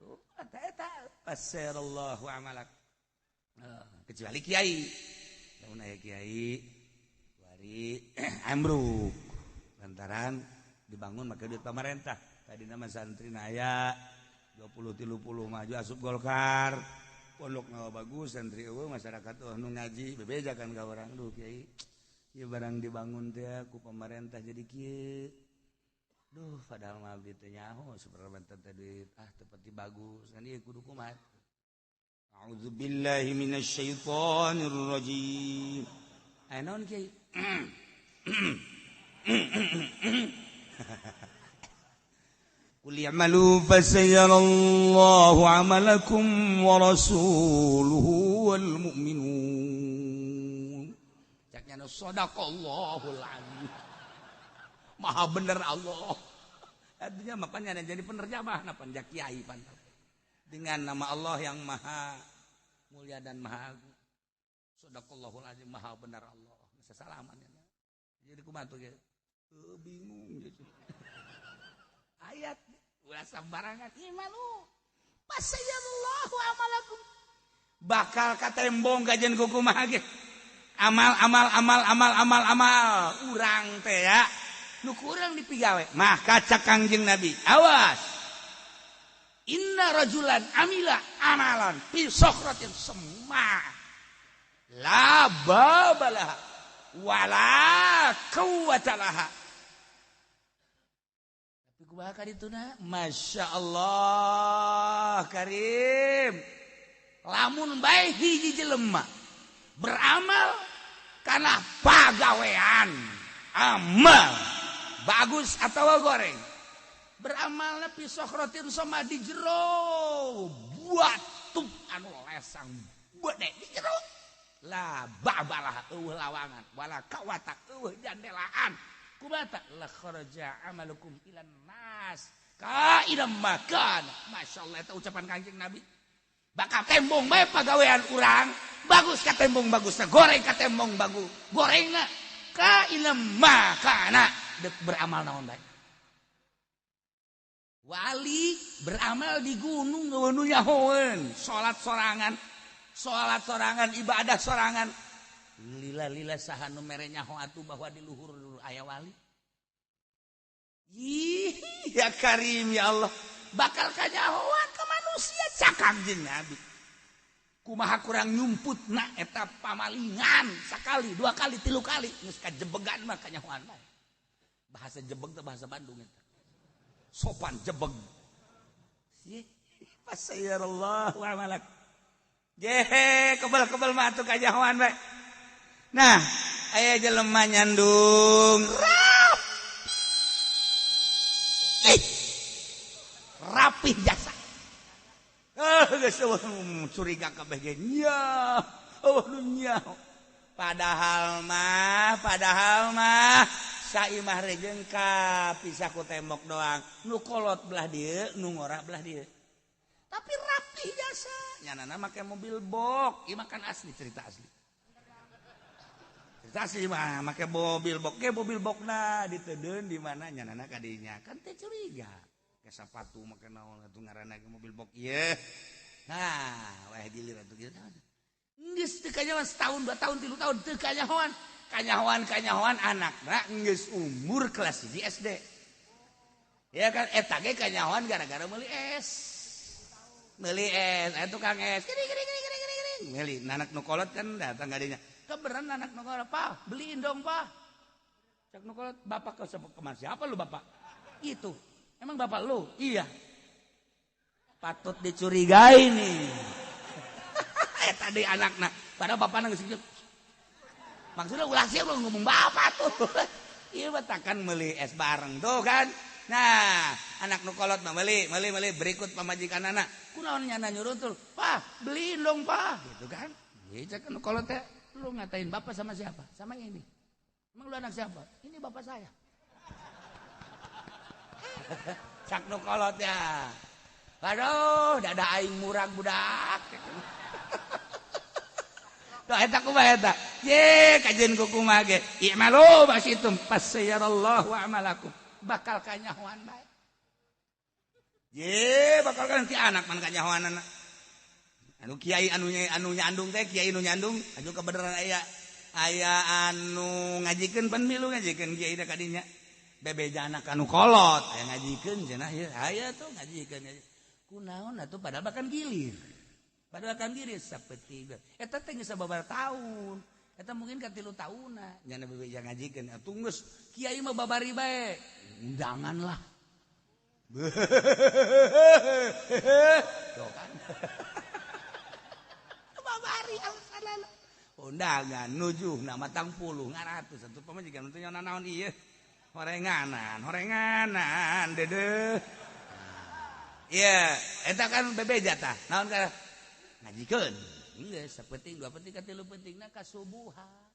Oh, eta pasirallahu amalak. Kecuali kiai. Lamun aya kiai wari ambruk lantaran dibangun make duit pemerintah. Tadi nama santri aya 20 30 maju asup Golkar. Pondok na bagus santri eueuh masyarakat eueuh nu ngaji bebejakan ka urang duh kiai. Ieu barang dibangun teh ku pemerintah jadi kieu. Duh, padahal mah abdi teh nyaho sebenarnya teh duit ah tepati bagus kan ieu kudu kumaha. A'udzubillahi minasyaitonir rajim. Aya naon kiai? Qul i'malu fasayarallahu 'amalakum wa rasuluhu wal mu'minun. Caknya nu sadaqallahul azim. Maha bener Allah. Artinya makanya jadi penerjemah napa kiai pantau. Dengan nama Allah yang maha mulia dan maha agung. Shadaqallahul azim, maha benar Allah. Sesalaman ya. Jadi kumaha tuh ge? Bingung gitu. Ayat ulah sembarangan ieu malu. Pasayallahu amalakum. Bakal katembong kajian ku kumaha ge. Amal amal amal amal amal amal urang teh ya. Nu kurang dipigawe mah kaca Kangjeng Nabi awas inna rajulan amila amalan fi sokratin semma la babalaha wala quwwata laha tapi kumaha ka dituna Masya Allah karim lamun bae hiji jelema beramal kana pagawean amal bagus atau goreng beramalna fi sokhrotin sama di jero batu anu lesang bede di jero la babalah eueuh lawangan wala kawata eueuh jandelaan kubata la kharaja amalukum ilan nas ka idam makan. Masyaallah eta ucapan Kangjeng Nabi bakal tembong bae pagawean urang bagus ka tembong bagusna goreng ka tembong bagus gorengna ka idam makana dek beramal naon bae wali beramal di gunung nu nyahoeun salat sorangan ibadah sorangan lila-lila saha nu mere nyaho atuh bahwa di luhur aya wali. Ih, ya Karim ya Allah. Bakal kanyahoan ke manusia cakang jeung Nabi. Kumaha kurang nyumput na eta pamalingan sakali, dua kali, tilu kali geus kajebegan mah kanyahoan bae. Bahasa jebeg teh bahasa Bandung eta. Sopan jebeg. Ih, fasayarallahu amalak. Jehe, kebel-kebel mah atuh kanyahoan bae. Nah, aya jelema nyandung rapi. Rapih jasa. Geus curiga kabeh ge nya. Oh dunya. Padahal mah saimah rejengka pisah ku tembok doang. Nu kolot belah dieu, nu ngora belah dieu. Tapi rapih jasa. Nyanana make mobil bok, ieu mah kan asli cerita asli. Cerita asli mah make mobil bok, ke mobil bokna ditedeun di mana nyanana ka dinya. Kan teh curiga. Ke sepatu make naon atuh ngaranna mobil bok ieu. Nah, wah gilir atuh kieu. Geus teu kanyahoan setahun, 2 tahun, 3 tahun teu kanyahoan. Kanyahoan anakna geus umur kelas 1 SD. Ya kan eta ge kanyahoan gara-gara meuli es. Meuli es, aya tukang es. Gini gini gini gini gini. Meuli anak nu kolot kan datang ka dinya. Keberan anak nu kolot, "Pak, beliin dong, Pak." Cak nu kolot, "Bapak ke kemana? Siapa lu, Bapak?" Itu. Emang bapak lu? Iya. Patut dicurigai nih. Tadi anakna, padahal bapakna geus kieu. Maksudnya ulah sia lu ngomong bapak tuh. Ieu mah takkan meuli es bareng tuh kan. Nah, anak nu kolot mah meuli berikut pamajikanana. Kunaon nyana nyuruh tuh? "Pak, beliin dong, Pak." Gitu kan. Ieu cek nu kolot teh, lu ngatain bapak sama siapa? Sama ini. Emang lu anak siapa? Ini bapak saya. Cak nu kolot ya. Aduh, dada aing murag budak. Tuh eta kumaha eta? Ye, kajian ku kumaha ge. I'malu basitum fasayarallahu a'malakum. Bakal kanyahoan bae. Ye, bakal kan ti anak man kanyahoanana. Anu kiai anu nyandung teh, kiai nu nyandung, anu kebenaran aya anu ngajikeun pan milu ngajikeun kiai da kadinya. Bebeja anak anu kolot aya ngajikeun cenah ieu aya tuh ngajikeun. Kunaon atuh padahal bahkan gilir. Padahal kan gilir sapetik. Eta teh geus sababaraha taun. Eta mungkin ka 3 taunna nyana bebeja ngajikeun. Atuh geus kiai mah babari bae. Undangan lah. Tuh kan. Babari alasanana. Undangan nujuh na matang puluh ngaratus atuh pamajikan teh naon ieu. Horenganan dedeh. Iya, eta kan bebeja tah. Naon ka ngajikeun. Geus sapenting dua penting ka tilu pentingna kasubuhan.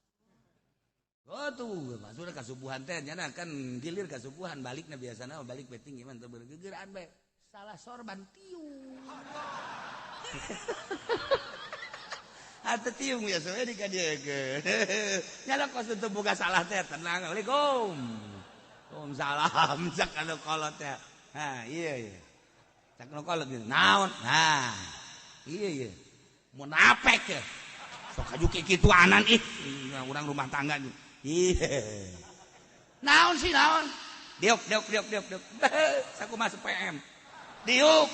Oh tuh, maksudna kasubuhan teh nya kan gilir kasubuhan balikna biasana balik penting gimana teu bergegeraan bae. Salah sorban tiung. Atuh tiung biasa we di ka dieu ge. Nya kos teu boga salah teh tenang. Assalamualaikum. Waalaikumsalam cak anu kolot teh. Ha, iya iya. Cak nu kolot gitu. Naon? Nah. Iya iya. Munafik ya. Sok aju kikituanan ih, urang rumah tangga nih. Iya. Naon sih naon? Diuk diuk diuk diuk diuk. Saku masuk PM. Diuk.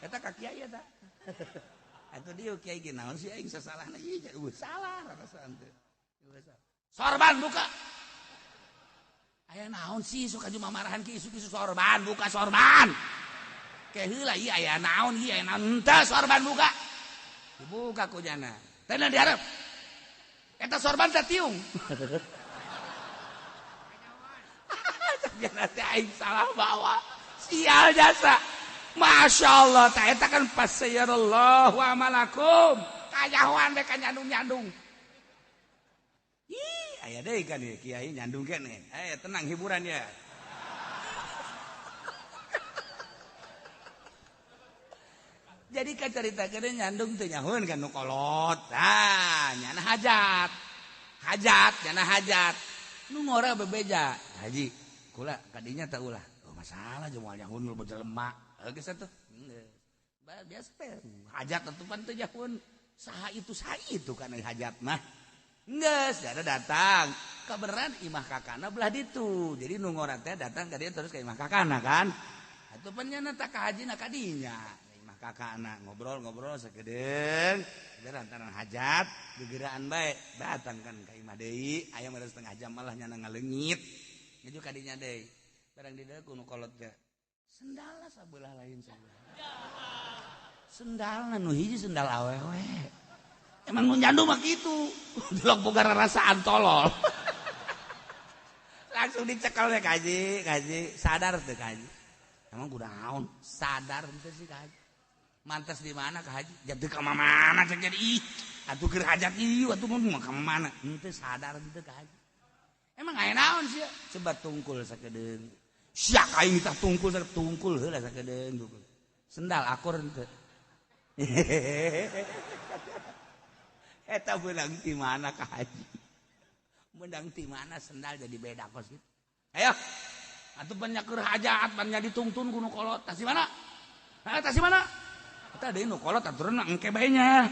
Eta ka kiai eta. Atuh diuk kiai ge naon sih aing sasalahna ieu salah rasaan teh. Sorban buka. Aya naon sih sok aju mamarahan ki isu-isu sorban buka sorban. Ke heula ieu aya naon ieu aya naon teu sorban buka. Dibuka ku jana. Teh diharap. Eta sorban teh tiung. Jana teh aing salah bawa. Sial jasa. Masya Allah, teh eta kan fasayarallahu amalakum. Kanyahoan we ka nyandung-nyandung. Ih, aya deui kan ieu kiai nyandung keneh. Eh, tenang hiburan ya. Jadi kan cerita kene nyandung teu nyahoeun kan nu kolot. Tah, nyana hajat. Hajat, nyana hajat. Nu ngora bebeja. Haji, kula kadinya teh ulah. Oh, masalah jeung moal nyahoeun nu jelema. Geus atuh. Biasa teh hajat atuh pan teu nyahoeun. Saha itu kan hajat mah. Geus, ada datang. Kebeneran imah kakana belah ditu. Jadi nu ngora teh datang ka dia terus ka imah kakana kan. Atuh pan nyana tak ka hajina ka dinya. Imah kakana ngobrol-ngobrol sakedeung. Lantaran hajat gegeraan bae datang kan ka imah deui aya mah setengah jam malah nyana ngaleungit. Nuju ka dinya deui. Barang di dieu ku nu kolot teh. Sendalna sabelah lain sabelah. Sendalna nu hiji sendal awewe. Emang nu nyandu mah kitu. Delok boga rarasaan tolol. Langsung dicekal we kaji, kaji sadar teu kaji. Emang kunaon? Sadar henteu sih kaji. Mantas di mana ka haji? Jadi ka mana cek jadi ih. Atuh keur hajat ieu atuh mah ka mana? Henteu sadar henteu ka haji. Emang aya naon sia? Coba tungkul sakedeung. Sia aing tah tungkul tungkul heula sakedeung tungkul. Sendal akur henteu. Eta beunang ti mana ka haji? Menang ti mana sendal jadi beda kos gitu. Ayo. Atuh banyak keur hajat, banyak ditungtun ku nu kolot. Tas di mana? Ha, tas di mana? Eta deui nu kolot aturan engke bae nya.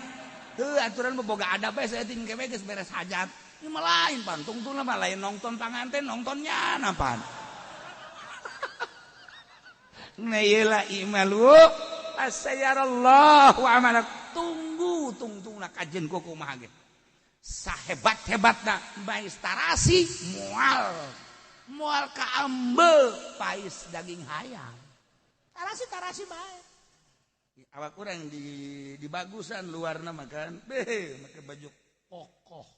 Heuh, aturan mah boga adab bae saeutik engke bae geus beres hajat. Ieu mah lain pan tungtun mah lain nongton panganten, nongtonnya napan. Nah ieu lah i'malu asayarallahu amalak. Tunggu tungtungna kajen ku kumaha ge. Sahebat-hebatna bae tarasi moal moal kaambe pais daging hayam. Tarasi-tarasi bae. Awak kurang di bagusan luarna makan, beh make baju kokoh.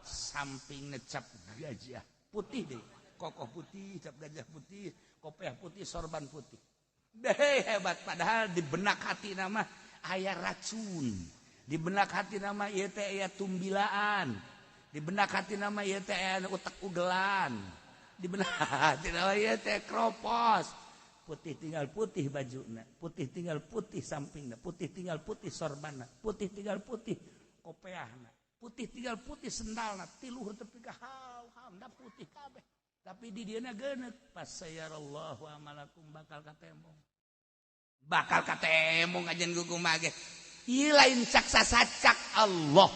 Samping ngecap gajah putih deh, kokoh putih, cap gajah putih, kopiah putih, sorban putih. Beh hebat padahal di benak hati nama aya racun. Di benak hati nama ieu teh aya tumbilaan. Di benak hati nama ieu teh aya utek ugelan. Di benak hati nama ieu teh kropos. Putih tinggal putih bajuna, putih tinggal putih sampingna, putih tinggal putih sorbanna, putih tinggal putih kopeahna, putih tinggal putih sendalna, tiluhur tepi ka hau-hau da putih kabeh. Tapi di dieuna geuneuk pasayarallahu amalakum bakal katembong. Bakal katembong ajen kumaha ge. Ieu lain cak sasacak Allah.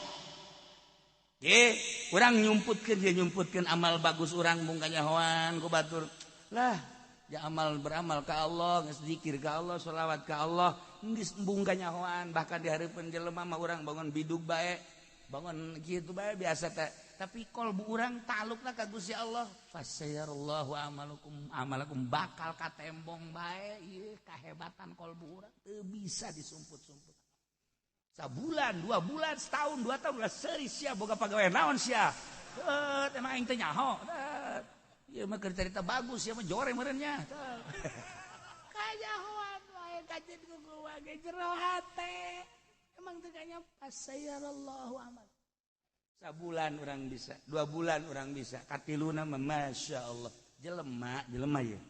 Ye, urang nyumputkeun dia nyumputkeun amal bagus urang mung kanyahoan ku batur. Lah, ya amal beramal ka Allah, geus zikir ka Allah, sholawat ka Allah, geus embung kanyahoan bahkan di hareupeun jelema mah urang bangun bidug bae, bangun kitu bae biasa teh. Tapi kolbu urang talukna ka Gusti Allah. Fasayarallahu amalakum amalakum bakal katembong bae ieu kahebatan kolbu urang teu bisa disumput-sumput. Sabulan, 2 bulan, setahun, 2 tahun lah seuri sia boga pagawean naon sia. Emang aing teh nyaho. Ieu mah keur carita bagus sia mah jore meureun nya. Kanyahoan wae kajeun ku gua ge jero hate. Emang teu kanya pasayarallahu amal. Sabulan orang bisa, 2 bulan orang bisa, katiluna mah masya Allah. Jelema, jelema ye.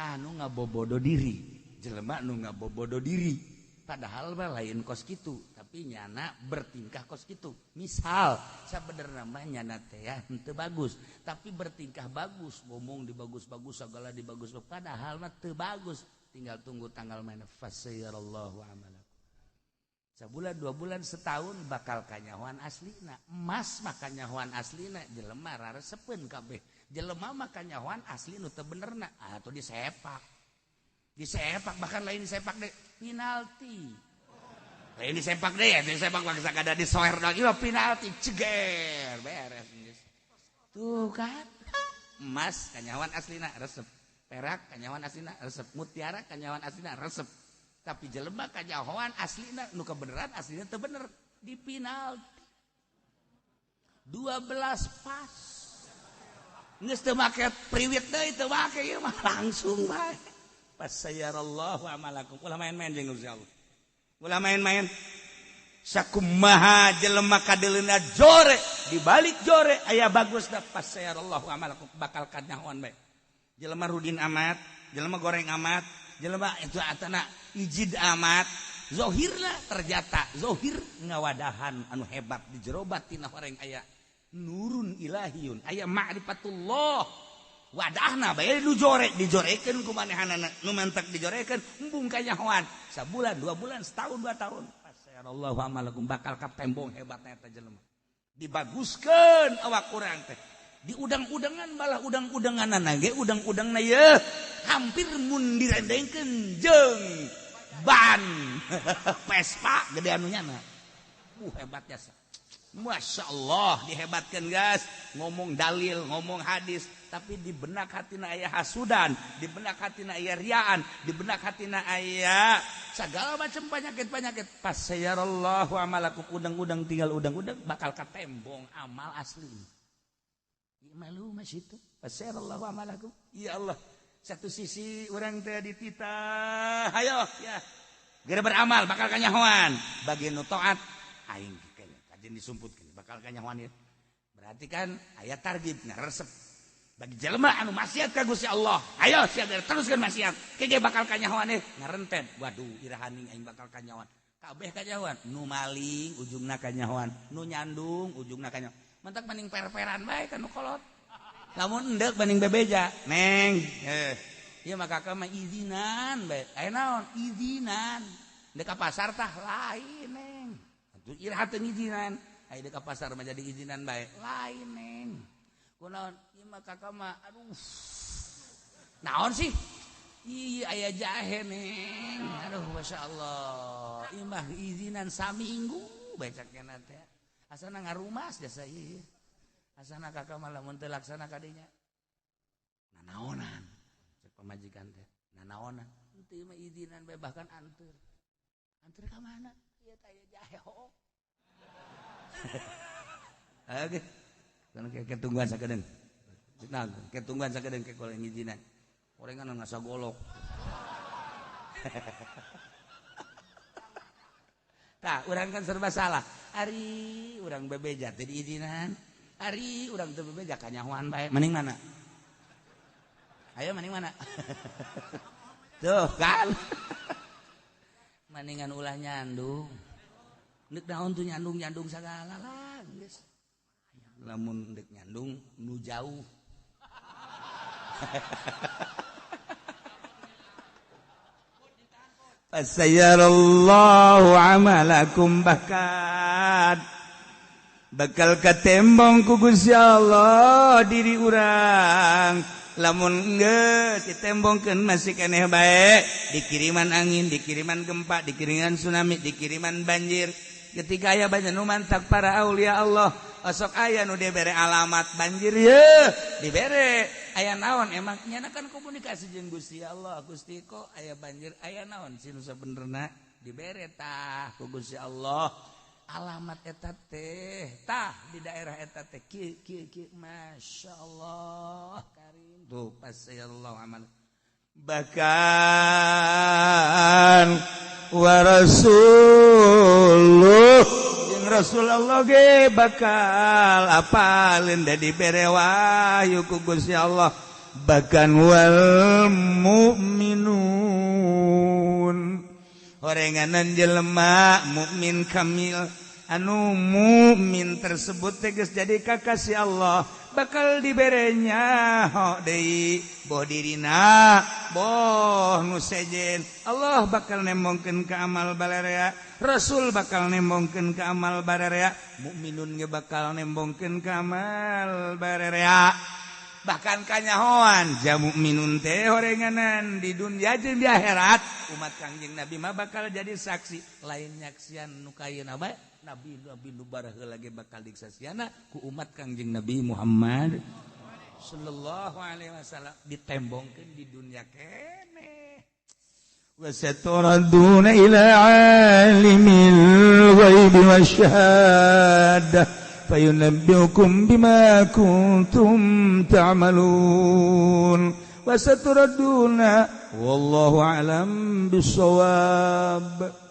Anu ngabobodo diri, jelema nu ngabobodo diri. Padahal mah lain kos kitu, tapi nyana bertingkah kos kitu. Misal sabenerna mah nyana teh ya henteu bagus, tapi bertingkah bagus, ngomong dibagus-bagus, segala dibagus, padahal mah teu bagus. Tinggal tunggu tanggal mainna fasayarallahu amalakum. Sebulan, 2 bulan, setahun bakal kanyahoan aslina. Emas mah kanyahoan aslina, jelema raresepeun kabeh. Jelema mah kanyahoan asli nu teu benerna, atuh disepak. Disepak bahkan lain disepak deh, penalti. Lain disepak deh, ya disepak bangsa kada disoer lagi mah penalti, ceger, beres geus. Tuh kan. Emas kanyahoan aslina resep, perak kanyahoan aslina resep, mutiara kanyahoan aslina resep. Tapi jelema kanyahoan aslina nu kebeneran aslina teu bener di penalti. 12 pas. Geus teu make priwit deui teu make ieu mah langsung bae. Pasayarallahu amalakum. Ulah main-main jeung Gusti Allah. Ulah main-main. Sakumaha jelema kadeuleuna jore, di balik jore aya bagusna pasayarallahu amalakum bakal kanyahoan bae. Jelema rudin amat, jelema goreng amat, jelema itu atana ijid amat, zohirna ternyata zohir ngawadahan anu hebat di jero batin horeng aya nurun ilahiyun, aya ma'rifatullah. Wadahna bae nu jorek dijorekeun ku manehanana nu mantak dijorekeun embung kanyahoan sabulan 2 bulan setahun 2 tahun pasayarallahu amalakum bakal katembong hebatna eta jelema. Dibaguskeun awak urang teh. Di udang-udangan malah udang-udanganana ge udang-udangna ye hampir mun direndengkeun jeung ban Vespa gede anu nyana. Hebat jasa. Masya Allah dihebatkan guys, ngomong dalil, ngomong hadis, tapi di benak hatina aya hasudan, di benak hatina aya riaan, di benak hatina aya segala macam penyakit-penyakit. Pas sayarallahu amalakum, udang-udang tinggal udang-udang bakal katembong amal asli. Malu mas itu. Pas sayarallahu amalakum. Ya Allah, satu sisi orang teh dititah, ayo ya. Geura beramal bakal kanyahoan. Bagi nu taat aing kajen disumputkeun bakal kanyahoan ieu. Berarti kan aya targetna resep. Bagi jelema anu maksiat ka Gusti Allah, ayo sia teruskeun maksiat. Ke bakal kanyahoan ieu ngarentet. Waduh, irahaning aing bakal kanyahoan. Kabeh kanyahoan, nu maling ujungna kanyahoan, nu nyandung ujungna kanyahoan. Mentak mending per-peran bae ka nu kolot. Lamun endek banding bebeja, neng. Ieu mah kakak mah izinan bae. Aya naon? Izinan. Dek ka pasar tah lain, neng. Atuh iraha teu ngizinan. Aya dek ka pasar mah jadi izinan bae. Lain, neng. Kunaon? Ieu mah kakak mah aduh. Naon sih? Ih, aya jahe, neng. Aduh, masyaallah. Ieu mah izinan saminggu bae cakna teh. Asana ngarumas jasa ieu. Asana kakak mah lamun teu laksana kadinya. Nanaonan. Cek pamajikan teh, nanaonan. Henteu mah izinan bae bahkan anteur. Anteur ka mana? Ieu teh aya jahe hook. Oke. Kan ketungguan sakedeung. Nah, ketungguan sakedeung ke koleng izinan. Orengan ngasa golok. Tah, urang kan serba salah. Ari urang bebeja teh diizinan. Ari urang teu bebeja kanyahoan bae. Mending mana? Ayo mending mana? Tuh kan. Mendingan ulah nyandung. Ndek naon tuh nyandung-nyandung sagala lah geus. Lamun ndek nyandung nu jauh. Fasayarallahu amalakum, bahkan bakal katembong ku Gusti Allah diri urang. Lamun geus ditembongkeun masih keneh bae, dikiriman angin, dikiriman gempa, dikiriman tsunami, dikiriman banjir. Ketika aya banyak nu mantak para aulia Allah, osok aya nu dibere alamat banjir ye, dibere aya naon emang nyana kan komunikasi jeung Gusti Allah. Gusti kok aya banjir, aya naon sih nu sabenerna dibere tah ku Gusti Allah. Alamat eta teh tah di daerah eta teh kieu kieu kieu, masyaallah karim. Tuh pasayallahu amal. Bahkan wa rasuluh jeung Rasulullah ge bakal apalin da dibere wahyu ku Gusti Allah. Bahkan wal mukminun, horenganan jelema mukmin kamil, anu mukmin tersebut teh geus jadi kakasih Allah, bakal diberenya ho deui boh dirina boh nu sejen. Allah bakal nembongkeun ka amal balarea, Rasul bakal nembongkeun ka amal balarea, mukminun ge bakal nembongkeun ka amal balarea. Bahkan kanyahoan ja mukminun teh horenganan di dunia jeung di akhirat umat Kangjeng Nabi mah bakal jadi saksi. Lain nyaksian nu kayeuna bae, nabi nabi nu baraheula ge bakal disaksiana ku umat Kangjeng Nabi Muhammad sallallahu alaihi wasallam, ditembongkeun di dunia keneh. Wasaturaduna ila alimil ghaibi wasyahadah fayunabbiukum bima kuntum ta'malun. Wasaturaduna wallahu a'lam bissawab.